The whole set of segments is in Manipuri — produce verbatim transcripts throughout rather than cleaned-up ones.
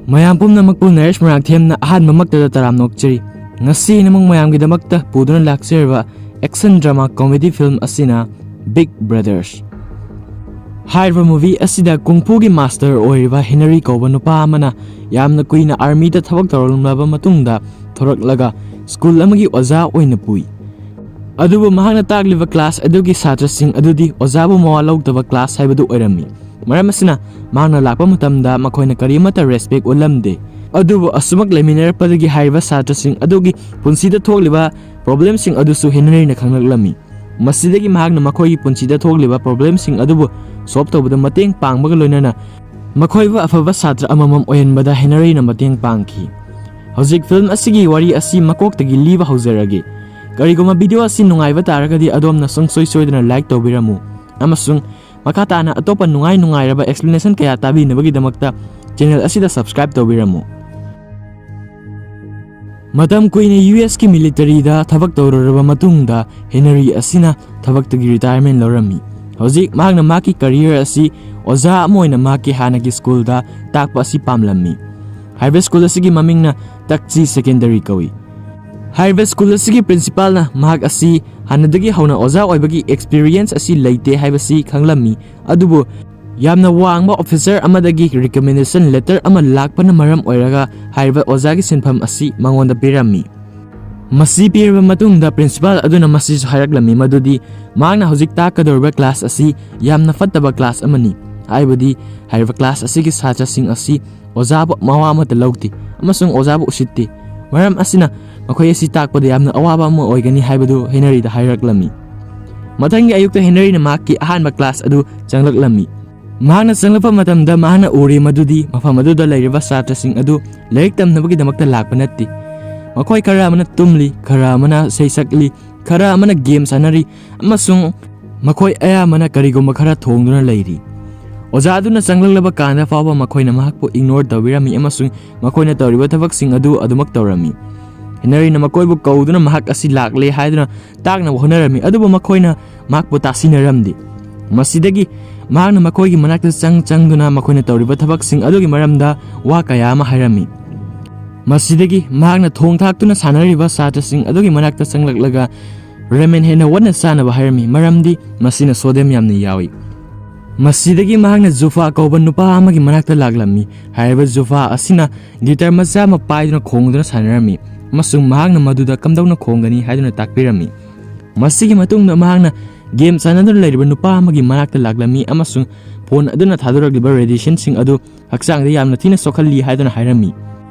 ꯃꯌꯥꯝ ꯄꯨꯝꯅꯃꯛꯄꯨ ꯅꯔꯦꯁ ꯃꯔꯥꯛꯊꯦꯝꯅ ꯑꯍꯥꯟꯕꯃꯛꯇꯗ ꯇꯔꯥꯝꯅ ꯑꯣꯛꯆꯔꯤ꯫ ꯉꯁꯤ ꯅꯃꯨꯡ ꯃꯌꯥꯝꯒꯤꯗꯃꯛꯇ ꯄꯨꯗꯨꯅ ꯂꯥꯛꯆꯔꯤꯕ action drama comedy film ꯑꯁꯤꯅ Big Brothers꯫ ꯍꯥꯏꯔꯤꯕ movie ꯑꯁꯤꯗ ꯀꯨꯡꯐꯨꯒꯤ master ꯑꯣꯏꯔꯤꯕ ꯍꯦꯅꯔꯤ ꯀꯧꯕ ꯅꯨꯄꯥ ꯑꯃꯅ ꯌꯥꯝꯅ ꯀꯨꯏꯅ armyꯗ ꯊꯕꯛ ꯇꯧꯔꯝꯂꯕ ꯃꯇꯨꯡꯗ ꯊꯣꯔꯛꯂꯒ school ꯑꯃꯒꯤ ꯑꯣꯖꯥ ꯑꯣꯏꯅ ꯄꯨꯏ꯫ ꯑꯗꯨꯕꯨ ꯃꯍꯥꯛꯅ ꯇꯥꯛꯂꯤꯕ class ꯑꯗꯨꯒꯤ ꯁꯥꯇ꯭ꯔꯁꯤꯡ ꯑꯗꯨꯗꯤ ꯑꯣꯖꯥꯕꯨ ꯃꯋꯥ ꯂꯧꯗꯕ class ꯍꯥꯏꯕꯗꯨ ꯑꯣꯏꯔꯝꯃꯤ꯫ ꯃꯔꯝ ꯑꯁꯤꯅ ꯃꯍꯥꯛꯅ ꯂꯥꯛꯄ ꯃꯇꯝꯗ ꯃꯈꯣꯏꯅ ꯀꯔꯤꯃꯠꯇ respect ꯎꯠꯂꯝꯗꯦ꯫ ꯑꯗꯨꯕꯨ ꯑꯁꯨꯃꯛ ꯂꯩꯃꯤꯟꯅꯔꯛꯄꯗꯒꯤ ꯍꯥꯏꯔꯤꯕ ꯁꯥꯇ꯭ꯔꯁꯤꯡ ꯑꯗꯨꯒꯤ ꯄꯨꯟꯁꯤꯗ ꯊꯣꯛꯂꯤꯕ problemꯁꯤꯡ ꯑꯗꯨꯁꯨ ꯍꯦꯅꯔꯤꯅ ꯈꯪꯂꯛꯂꯝꯃꯤ꯫ ꯃꯁꯤꯗꯒꯤ ꯃꯍꯥꯛꯅ ꯃꯈꯣꯏꯒꯤ ꯄꯨꯟꯁꯤꯗ ꯊꯣꯛꯂꯤꯕ problemꯁꯤꯡ ꯑꯗꯨꯕꯨ solve ꯇꯧꯕꯗ ꯃꯇꯦꯡ ꯄꯥꯡꯕꯒ ꯂꯣꯏꯅꯅ ꯃꯈꯣꯏꯕꯨ ꯑꯐꯕ ꯁꯥꯇ꯭ꯔ ꯑꯃꯃꯝ ꯑꯣꯏꯍꯟꯕꯗ ꯍꯦꯅꯔꯤꯅ ꯃꯇꯦꯡ ꯄꯥꯡꯈꯤ꯫ ꯍꯧꯖꯤꯛ film ꯑꯁꯤꯒꯤ ꯋꯥꯔꯤ ꯑꯁꯤ ꯃꯀꯣꯛꯇꯒꯤ ꯂꯤꯕ ꯍꯧꯖꯔꯒꯦ꯫ ꯀꯔꯤꯒꯨꯝꯕ video ꯑꯁꯤ ꯅꯨꯡꯉꯥꯏꯕ ꯇꯥꯔꯒꯗꯤ ꯑꯗꯣꯝꯅ ꯁꯨꯡꯁꯣꯏ ꯁꯣꯏꯗꯅ like ꯇꯧꯕꯤꯔꯝꯃꯨ, ꯑꯃꯁꯨꯡ ꯃꯈꯥ ꯇꯥꯅ ꯑꯇꯣꯞꯄ ꯅꯨꯡꯉꯥꯏ ꯅꯨꯡꯉꯥꯏꯔꯕ explanation ꯀꯌꯥ ꯇꯥꯕꯤꯅꯕꯒꯤꯗꯃꯛꯇ channel ꯑꯁꯤꯗ subscribe ꯇꯧꯕꯤꯔꯝꯃꯨ꯫ ꯃꯇꯝ ꯀꯨꯏꯅ USꯀꯤ militaryꯗ ꯊꯕꯛ ꯇꯧꯔꯨꯔꯕ ꯃꯇꯨꯡꯗ ꯍꯦꯅꯔꯤ ꯑꯁꯤꯅ ꯊꯕꯛꯇꯒꯤ retirement ꯂꯧꯔꯝꯃꯤ꯫ ꯍꯧꯖꯤꯛ ꯃꯍꯥꯛꯅ ꯃꯍꯥꯛꯀꯤ career ꯑꯁꯤ ꯑꯣꯖꯥ ꯑꯃ ꯑꯣꯏꯅ ꯃꯍꯥꯛꯀꯤ ꯍꯥꯟꯅꯒꯤ schoolꯗ ꯇꯥꯛꯄ ꯑꯁꯤ ꯄꯥꯝꯂꯝꯃꯤ꯫ ꯍꯥꯏꯔꯤꯕ school ꯑꯁꯤꯒꯤ ꯃꯃꯤꯡꯅ ꯇꯛꯆꯤ Secondary ꯀꯧꯏ꯫ ꯍꯥꯏꯔꯤꯕ school ꯑꯁꯤꯒꯤ principalꯅ ꯃꯍꯥꯛ ꯑꯁꯤ ꯍꯥꯟꯅꯗꯒꯤ ꯍꯧꯅ ꯑꯣꯖꯥ ꯑꯣꯏꯕꯒꯤ experience ꯑꯁꯤ ꯂꯩꯇꯦ ꯍꯥꯏꯕꯁꯤ ꯈꯪꯂꯝꯃꯤ, ꯑꯗꯨꯕꯨ ꯌꯥꯝꯅ ꯋꯥꯡꯕ officer ꯑꯃꯗꯒꯤ recommendation letter ꯑꯃ ꯂꯥꯛꯄꯅ ꯃꯔꯝ ꯑꯣꯏꯔꯒ ꯍꯥꯏꯔꯤꯕ ꯑꯣꯖꯥꯒꯤ ꯁꯤꯟꯐꯝ ꯑꯁꯤ ꯃꯉꯣꯟꯗ ꯄꯤꯔꯝꯃꯤ꯫ ꯃꯁꯤ ꯄꯤꯔꯕ ꯃꯇꯨꯡꯗ principal ꯑꯗꯨꯅ ꯃꯁꯤꯁꯨ ꯍꯥꯏꯔꯛꯂꯝꯃꯤ ꯃꯗꯨꯗꯤ ꯃꯍꯥꯛꯅ ꯍꯧꯖꯤꯛ ꯇꯥꯛꯀꯗꯧꯔꯤꯕ class ꯑꯁꯤ ꯌꯥꯝꯅ ꯐꯠꯇꯕ class ꯑꯃꯅꯤ, ꯍꯥꯏꯕꯗꯤ ꯍꯥꯏꯔꯤꯕ class ꯑꯁꯤꯒꯤ ꯁꯥꯇ꯭ꯔꯁꯤꯡ ꯑꯁꯤ ꯑꯣꯖꯥꯕꯨ ꯃꯋꯥ ꯑꯃꯠꯇ ꯂꯧꯗꯦ ꯑꯃꯁꯨꯡ ꯑꯣꯖꯥꯕꯨ ꯎꯁꯤꯠꯇꯦ, ꯃꯔꯝ ꯑꯁꯤꯅ ꯃꯈꯣꯏ ꯑꯁꯤ ꯇꯥꯛꯄꯗ ꯌꯥꯝꯅ ꯑꯋꯥꯕ ꯑꯃ ꯑꯣꯏꯒꯅꯤ ꯍꯥꯏꯕꯗꯨ ꯍꯦꯅꯔꯤꯗ ꯍꯥꯏꯔꯛꯂꯝꯃꯤ꯫ ꯃꯊꯪꯒꯤ ꯑꯌꯨꯛꯇ ꯍꯦꯅꯔꯤꯅ ꯃꯍꯥꯛꯀꯤ ꯑꯍꯥꯟꯕ class ꯑꯗꯨ ꯆꯪꯂꯛꯂꯝꯃꯤ꯫ ꯃꯍꯥꯛꯅ ꯆꯪꯂꯛꯄ ꯃꯇꯝꯗ ꯃꯍꯥꯛꯅ ꯎꯔꯤ ꯃꯗꯨꯗꯤ ꯃꯐꯝ ꯑꯗꯨꯗ ꯂꯩꯔꯤꯕ ꯁꯥꯇ꯭ꯔꯁꯤꯡ ꯑꯗꯨ ꯂꯥꯏꯔꯤꯛ ꯇꯝꯅꯕꯒꯤꯗꯃꯛꯇ ꯂꯥꯛꯄ ꯅꯠꯇꯦ꯫ ꯃꯈꯣꯏ ꯈꯔ ꯑꯃꯅ ꯇꯨꯝꯂꯤ, ꯈꯔ ꯑꯃꯅ ꯏꯁꯩ ꯁꯛꯂꯤ, ꯈꯔ ꯑꯃꯅ game ꯁꯥꯟꯅꯔꯤ, ꯑꯃꯁꯨꯡ ꯃꯈꯣꯏ ꯑꯌꯥꯝꯕꯅ ꯀꯔꯤꯒꯨꯝꯕ ꯈꯔ ꯊꯣꯡꯗꯨꯅ ꯂꯩꯔꯤ꯫ ꯑꯣꯖꯥ ꯑꯗꯨꯅ ꯆꯪꯂꯛꯂꯕ ꯀꯥꯟꯗ ꯐꯥꯎꯕ ꯃꯈꯣꯏꯅ ꯃꯍꯥꯛꯄꯨ ignore ꯇꯧꯕꯤꯔꯝꯃꯤ ꯑꯃꯁꯨꯡ ꯃꯈꯣꯏꯅ ꯇꯧꯔꯤꯕ ꯊꯕꯛꯁꯤꯡ ꯑꯗꯨ ꯑꯗꯨꯃꯛ ꯇꯧꯔꯝꯃꯤ꯫ ꯍꯦꯅꯔꯤꯅ ꯃꯈꯣꯏꯕꯨ ꯀꯧꯗꯨꯅ ꯃꯍꯥꯛ ꯑꯁꯤ ꯂꯥꯛꯂꯦ ꯍꯥꯏꯗꯨꯅ ꯇꯥꯛꯅꯕ ꯍꯣꯠꯅꯔꯝꯃꯤ, ꯑꯗꯨꯕꯨ ꯃꯈꯣꯏꯅ ꯃꯍꯥꯛꯄꯨ ꯇꯥꯁꯤꯟꯅꯔꯝꯗꯦ꯫ ꯃꯁꯤꯗꯒꯤ ꯃꯍꯥꯛꯅ ꯃꯈꯣꯏꯒꯤ ꯃꯅꯥꯛꯇ ꯆꯪ ꯆꯪꯗꯨꯅ ꯃꯈꯣꯏꯅ ꯇꯧꯔꯤꯕ ꯊꯕꯛꯁꯤꯡ ꯑꯗꯨꯒꯤ ꯃꯔꯝꯗ ꯋꯥ ꯀꯌꯥ ꯑꯃ ꯍꯥꯏꯔꯝꯃꯤ꯫ ꯃꯁꯤꯗꯒꯤ ꯃꯍꯥꯛꯅ ꯊꯣꯡ ꯊꯥꯛꯇꯨꯅ ꯁꯥꯟꯅꯔꯤꯕ ꯁꯥꯇ꯭ꯔꯁꯤꯡ ꯑꯗꯨꯒꯤ ꯃꯅꯥꯛꯇ ꯆꯪꯂꯛꯂꯒ ꯔꯦꯃꯦꯟ ꯍꯦꯟꯅ ꯋꯥꯅ ꯆꯥꯅꯕ ꯍꯥꯏꯔꯝꯃꯤ, ꯃꯔꯝꯗꯤ ꯃꯁꯤꯅ ꯁꯣꯗꯤꯌꯝ ꯌꯥꯝꯅ ꯌꯥꯎꯏ꯫ ꯃꯁꯤꯗꯒꯤ ꯃꯍꯥꯛꯅ ꯖꯨꯐꯥ ꯀꯧꯕ ꯅꯨꯄꯥ ꯑꯃꯒꯤ ꯃꯅꯥꯛꯇ ꯂꯥꯛꯂꯝꯃꯤ꯫ ꯍꯥꯏꯔꯤꯕ ꯖꯨꯐꯥ ꯑꯁꯤꯅ ꯒꯤꯇꯔ ꯃꯆꯥ ꯑꯃ ꯄꯥꯏꯗꯨꯅ ꯈꯣꯡꯗꯨꯅ ꯁꯥꯟꯅꯔꯝꯃꯤ ꯑꯃꯁꯨꯡ ꯃꯍꯥꯛꯅ ꯃꯗꯨꯗ ꯀꯝꯗꯧꯅ ꯈꯣꯡꯒꯅꯤ ꯍꯥꯏꯗꯨꯅ ꯇꯥꯛꯄꯤꯔꯝꯃꯤ꯫ ꯃꯁꯤꯒꯤ ꯃꯇꯨꯡꯗ ꯃꯍꯥꯛꯅ ꯒꯦꯝ ꯁꯥꯟꯅꯗꯨꯅ ꯂꯩꯔꯤꯕ ꯅꯨꯄꯥ ꯑꯃꯒꯤ ꯃꯅꯥꯛꯇ ꯂꯥꯛꯂꯝꯃꯤ ꯑꯃꯁꯨꯡ ꯐꯣꯟ ꯑꯗꯨꯅ ꯊꯥꯗꯣꯔꯛꯂꯤꯕ ꯔꯦꯗꯤꯌꯦꯁꯟꯁꯤꯡ ꯑꯗꯨ ꯍꯛꯆꯥꯡꯗ ꯌꯥꯝꯅ ꯊꯤꯅ ꯁꯣꯛꯍꯜꯂꯤ ꯍꯥꯏꯗꯨꯅ ꯍꯥꯏꯔꯝꯃꯤ꯫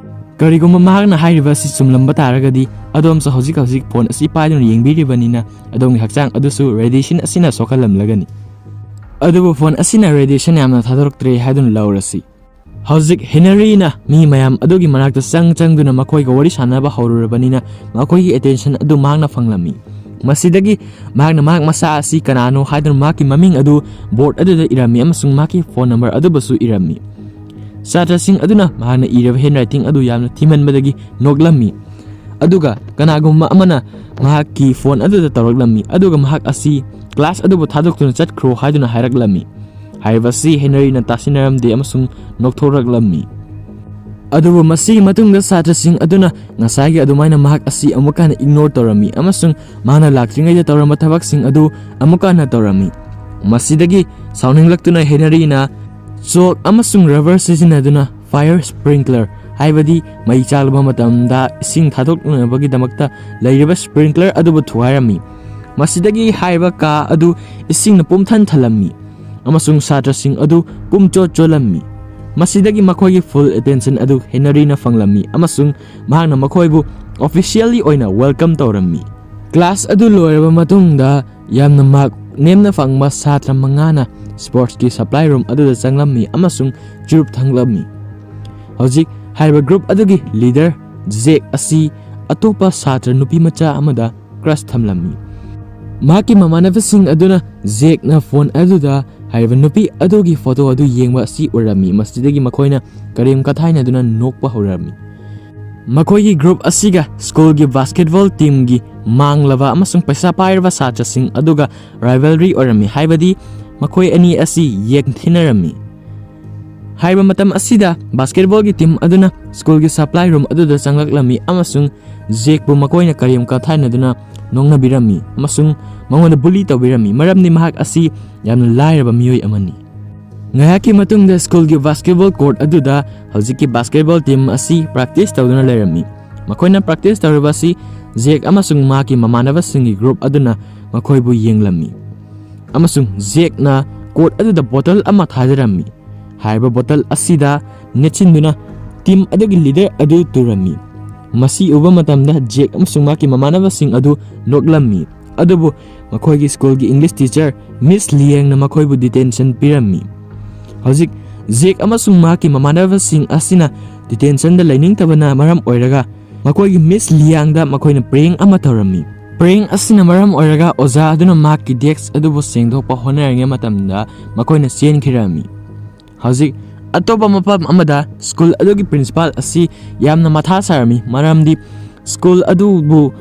ꯀꯔꯤꯒꯨꯝꯕ ꯃꯍꯥꯛꯅ ꯍꯥꯏꯔꯤꯕ ꯑꯁꯤ ꯆꯨꯝꯂꯝꯕ ꯇꯥꯔꯒꯗꯤ, ꯑꯗꯣꯝꯁꯨ ꯍꯧꯖꯤꯛ ꯍꯧꯖꯤꯛ ꯐꯣꯟ ꯑꯁꯤ ꯄꯥꯏꯗꯨꯅ ꯌꯦꯡꯕꯤꯔꯤꯕꯅꯤꯅ, ꯑꯗꯣꯝꯒꯤ ꯍꯛꯆꯥꯡ ꯑꯗꯨꯁꯨ ꯔꯦꯗꯤꯌꯦꯁꯟ ꯑꯁꯤꯅ ꯁꯣꯛꯍꯜꯂꯝꯂꯒꯅꯤ꯫ ꯑꯗꯨꯕꯨ ꯐꯣꯟ ꯑꯁꯤꯅ ꯔꯦꯗꯤꯌꯦꯁꯟ ꯌꯥꯝꯅ ꯊꯥꯗꯣꯔꯛꯇ꯭ꯔꯦ ꯍꯥꯏꯗꯨꯅ ꯂꯧꯔꯁꯤ꯫ ꯍꯧꯖꯤꯛ ꯍꯦꯅꯔꯤꯅ ꯃꯤ ꯃꯌꯥꯝ ꯑꯗꯨꯒꯤ ꯃꯅꯥꯛꯇ ꯆꯪ ꯆꯪꯗꯨꯅ ꯃꯈꯣꯏꯒ ꯋꯥꯔꯤ ꯁꯥꯟꯅꯕ ꯍꯧꯔꯨꯔꯕꯅꯤꯅ, ꯃꯈꯣꯏꯒꯤ ꯑꯦꯇꯦꯟꯁꯟ ꯑꯗꯨ ꯃꯍꯥꯛꯅ ꯐꯪꯂꯝꯃꯤ꯫ ꯃꯁꯤꯗꯒꯤ ꯃꯍꯥꯛꯅ ꯃꯍꯥꯛ ꯃꯁꯥ ꯑꯁꯤ ꯀꯅꯥꯅꯣ ꯍꯥꯏꯗꯨꯅ ꯃꯍꯥꯛꯀꯤ ꯃꯃꯤꯡ ꯑꯗꯨ ꯕꯣꯔꯗ ꯑꯗꯨꯗ ꯏꯔꯝꯃꯤ ꯑꯃꯁꯨꯡ ꯃꯍꯥꯛꯀꯤ ꯐꯣꯟ ꯅꯝꯕꯔ ꯑꯗꯨꯕꯨꯁꯨ ꯏꯔꯝꯃꯤ꯫ ꯁꯥꯇ꯭ꯔꯁꯤꯡ ꯑꯗꯨꯅ ꯃꯍꯥꯛꯅ ꯏꯔꯤꯕ ꯍꯦꯟ ꯔꯥꯏꯇꯤꯡ ꯑꯗꯨ ꯌꯥꯝꯅ ꯊꯤꯃꯟꯕꯗꯒꯤ ꯅꯣꯛꯂꯝꯃꯤ꯫ ꯑꯗꯨꯒ ꯀꯅꯥꯒꯨꯝꯕ ꯑꯃꯅ ꯃꯍꯥꯛꯀꯤ ꯐꯣꯟ ꯑꯗꯨꯗ ꯇꯧꯔꯛꯂꯝꯃꯤ, ꯑꯗꯨꯒ ꯃꯍꯥꯛ ꯑꯁꯤ ꯀ꯭ꯂꯥꯁ ꯑꯗꯨꯕꯨ ꯊꯥꯗꯣꯛꯇꯨꯅ ꯆꯠꯈ꯭ꯔꯣ ꯍꯥꯏꯗꯨꯅ ꯍꯥꯏꯔꯛꯂꯝꯃꯤ꯫ ꯍꯥꯏꯔꯤꯕ ꯑꯁꯤ ꯍꯦꯅꯔꯤꯅ ꯇꯥꯁꯤꯟꯅꯔꯝꯗꯦ ꯑꯃꯁꯨꯡ ꯅꯣꯛꯊꯣꯔꯛꯂꯝꯃꯤ꯫ ꯑꯗꯨꯕꯨ ꯃꯁꯤꯒꯤ ꯃꯇꯨꯡꯗ ꯁꯥꯇ꯭ꯔꯁꯤꯡ ꯑꯗꯨꯅ ꯉꯁꯥꯏꯒꯤ ꯑꯗꯨꯃꯥꯏꯅ ꯃꯍꯥꯛ ꯑꯁꯤ ꯑꯃꯨꯛ ꯍꯟꯅ ꯏꯒꯅꯣꯔ ꯇꯧꯔꯝꯃꯤ ꯑꯃꯁꯨꯡ ꯃꯍꯥꯛꯅ ꯂꯥꯛꯇ꯭ꯔꯤꯉꯩꯗ ꯇꯧꯔꯝꯕ ꯊꯕꯛꯁꯤꯡ ꯑꯗꯨ ꯑꯃꯨꯛ ꯍꯟꯅ ꯇꯧꯔꯝꯃꯤ꯫ ꯃꯁꯤꯗꯒꯤ ꯁꯥꯎꯅꯤꯡꯂꯛꯇꯨꯅ ꯍꯦꯅꯔꯤꯅ ꯆꯣꯛ ꯑꯃꯁꯨꯡ ꯔꯕꯔ ꯁꯤꯖꯤꯟꯅꯗꯨꯅ ꯐꯥꯌꯔ ꯁ꯭ꯄ꯭ꯔꯤꯡꯀꯂꯔ, ꯍꯥꯏꯕꯗꯤ ꯃꯩ ꯆꯥꯛꯂꯕ ꯃꯇꯝꯗ ꯏꯁꯤꯡ ꯊꯥꯗꯣꯛꯅꯕꯒꯤꯗꯃꯛꯇ ꯂꯩꯔꯤꯕ ꯁ꯭ꯄ꯭ꯔꯤꯡꯀꯂꯔ ꯑꯗꯨꯕꯨ ꯊꯨꯒꯥꯏꯔꯝꯃꯤ꯫ ꯃꯁꯤꯗꯒꯤ ꯍꯥꯏꯔꯤꯕ ꯀꯥ ꯑꯗꯨ ꯏꯁꯤꯡꯅ ꯄꯨꯝꯊꯟ ꯊꯜꯂꯝꯃꯤ ꯑꯃꯁꯨꯡ ꯁꯥꯇ꯭ꯔꯁꯤꯡ ꯑꯗꯨ ꯄꯨꯝꯆꯣꯠ ꯆꯣꯠꯂꯝꯃꯤ꯫ ꯃꯁꯤꯗꯒꯤ ꯃꯈꯣꯏꯒꯤ ꯐꯨꯜ ꯑꯦꯇꯦꯟꯁꯟ ꯑꯗꯨ ꯍꯦꯅꯔꯤꯅ ꯐꯪꯂꯝꯃꯤ ꯑꯃꯁꯨꯡ ꯃꯍꯥꯛꯅ ꯃꯈꯣꯏꯕꯨ ꯑꯣꯐꯤꯁꯤꯌꯦꯜꯂꯤ ꯑꯣꯏꯅ ꯋꯦꯜꯀꯝ ꯇꯧꯔꯝꯃꯤ꯫ ꯀ꯭ꯂꯥꯁ ꯑꯗꯨ ꯂꯣꯏꯔꯕ ꯃꯇꯨꯡꯗ ꯌꯥꯝꯅ ꯃꯥꯔꯛ ꯅꯦꯝꯅ ꯐꯪꯕ ꯁꯥꯇ꯭ꯔ ꯃꯉꯥꯅ ꯁ꯭ꯄꯣꯔꯠꯁꯀꯤ ꯁꯄ꯭ꯂꯥꯏ ꯔꯨꯝ ꯑꯗꯨꯗ ꯆꯪꯂꯝꯃꯤ ꯑꯃꯁꯨꯡ ꯆꯨꯔꯨꯞ ꯊꯛꯂꯝꯃꯤ꯫ ꯍꯧꯖꯤꯛ ꯍꯥꯏꯔꯤꯕ ꯒ꯭ꯔꯨꯞ ꯑꯗꯨꯒꯤ ꯂꯤꯗꯔ ꯖꯦꯛ ꯑꯁꯤ ꯑꯇꯣꯞꯄ ꯁꯥꯇ꯭ꯔ ꯅꯨꯄꯤ ꯃꯆꯥ ꯑꯃꯗ ꯀ꯭ꯔꯁ ꯊꯝꯂꯝꯃꯤ꯫ ꯃꯍꯥꯛꯀꯤ ꯃꯃꯥꯟꯅꯕꯁꯤꯡ ꯑꯗꯨꯅ ꯖꯦꯛꯅ ꯐꯣꯟ ꯑꯗꯨꯗ ꯍꯥꯏꯔꯤꯕ ꯅꯨꯄꯤ ꯑꯗꯨꯒꯤ ꯐꯣꯇꯣ ꯑꯗꯨ ꯌꯦꯡꯕ ꯑꯁꯤ ꯎꯔꯝꯃꯤ꯫ ꯃꯁꯤꯗꯒꯤ ꯃꯈꯣꯏꯅ ꯀꯔꯦꯝ ꯀꯊꯥꯏꯅꯗꯨꯅ ꯅꯣꯛꯄ ꯍꯧꯔꯝꯃꯤ꯫ ꯃꯈꯣꯏꯒꯤ ꯒ꯭ꯔꯨꯞ ꯑꯁꯤꯒ ꯁ꯭ꯀꯨꯜꯒꯤ ꯕꯥꯁꯀꯦꯠꯕꯣꯜ ꯇꯤꯝꯒꯤ ꯃꯥꯡꯂꯕ ꯑꯃꯁꯨꯡ ꯄꯩꯁꯥ ꯄꯥꯏꯔꯕ ꯁꯥꯇ꯭ꯔꯁꯤꯡ ꯑꯗꯨꯒ ꯔꯥꯏꯚꯜꯔꯤ ꯑꯣꯏꯔꯝꯃꯤ, ꯍꯥꯏꯕꯗꯤ ꯃꯈꯣꯏ ꯑꯅꯤ ꯑꯁꯤ ꯌꯦꯡꯊꯤꯅꯔꯝꯃꯤ꯫ ꯍꯥꯏꯔꯤꯕ ꯃꯇꯝ ꯑꯁꯤꯗ basketballꯒꯤ team ꯑꯗꯨꯅ schoolꯒꯤ supply room ꯑꯗꯨꯗ ꯆꯪꯂꯛꯂꯝꯃꯤ ꯑꯃꯁꯨꯡ ꯖꯦꯛꯄꯨ ꯃꯈꯣꯏꯅ ꯀꯔꯦꯝ ꯀꯊꯥꯏꯅꯗꯨꯅ ꯅꯣꯛꯅꯕꯤꯔꯝꯃꯤ ꯑꯃꯁꯨꯡ ꯃꯉꯣꯟꯗ bully ꯇꯧꯕꯤꯔꯝꯃꯤ, ꯃꯔꯝꯗꯤ ꯃꯍꯥꯛ ꯑꯁꯤ ꯌꯥꯝꯅ ꯂꯥꯏꯔꯕ ꯃꯤꯑꯣꯏ ꯑꯃꯅꯤ꯫ ꯉꯥꯏꯍꯥꯛꯀꯤ ꯃꯇꯨꯡꯗ schoolꯒꯤ basketball court ꯑꯗꯨꯗ ꯍꯧꯖꯤꯛꯀꯤ basketball team ꯑꯁꯤ practice ꯇꯧꯗꯨꯅ ꯂꯩꯔꯝꯃꯤ꯫ ꯃꯈꯣꯏꯅ practice ꯇꯧꯔꯤꯕ ꯑꯁꯤ ꯖꯦꯛ ꯑꯃꯁꯨꯡ ꯃꯍꯥꯛꯀꯤ ꯃꯃꯥꯟꯅꯕꯁꯤꯡꯒꯤ group ꯑꯗꯨꯅ ꯃꯈꯣꯏꯕꯨ ꯌꯦꯡꯂꯝꯃꯤ, ꯑꯃꯁꯨꯡ ꯖꯦꯛꯅ court ꯑꯗꯨꯗ bottle ꯑꯃ ꯊꯥꯗꯔꯝꯃꯤ꯫ ꯍꯥꯏꯔꯤꯕ bottle ꯑꯁꯤꯗ ꯅꯦꯠꯁꯤꯟꯗꯨꯅ team ꯑꯗꯨꯒꯤ leader ꯑꯗꯨ ꯇꯨꯔꯝꯃꯤ꯫ ꯃꯁꯤ ꯎꯕ ꯃꯇꯝꯗ ꯖꯦꯛ ꯑꯃꯁꯨꯡ ꯃꯍꯥꯛꯀꯤ ꯃꯃꯥꯟꯅꯕꯁꯤꯡ ꯑꯗꯨ ꯅꯣꯛꯂꯝꯃꯤ, ꯑꯗꯨꯕꯨ ꯃꯈꯣꯏꯒꯤ schoolꯒꯤ English teacher Miss Liangꯅ ꯃꯈꯣꯏꯕꯨ detention ꯄꯤꯔꯝꯃꯤ꯫ ꯍꯧꯖꯤꯛ ꯖꯦꯛ ꯑꯃꯁꯨꯡ ꯃꯍꯥꯛꯀꯤ ꯃꯃꯥꯟꯅꯕꯁꯤꯡ ꯑꯁꯤꯅ detentionꯗ ꯂꯩꯅꯤꯡꯗꯕꯅ ꯃꯔꯝ ꯑꯣꯏꯔꯒ ꯃꯈꯣꯏꯒꯤ Miss Liangꯗ ꯃꯈꯣꯏꯅ prank ꯑꯃ ꯇꯧꯔꯝꯃꯤ꯫ Prank ꯑꯁꯤꯅ ꯃꯔꯝ ꯑꯣꯏꯔꯒ ꯑꯣꯖꯥ ꯑꯗꯨꯅ ꯃꯍꯥꯛꯀꯤ desk ꯑꯗꯨꯕꯨ ꯁꯦꯡꯗꯣꯛꯄ ꯍꯣꯠꯅꯔꯤꯉꯩ ꯃꯇꯝꯗ ꯃꯈꯣꯏꯅ ꯆꯦꯟꯈꯤꯔꯝꯃꯤ꯫ ꯍꯧꯖꯤꯛ ꯑꯇꯣꯞꯄ ꯃꯐꯝ ꯑꯃꯗ school ꯑꯗꯨꯒꯤ principal ꯑꯁꯤ ꯌꯥꯝꯅ ꯃꯊꯥ ꯁꯥꯔꯝꯃꯤ, ꯃꯔꯝꯗꯤ school ꯑꯗꯨꯕꯨ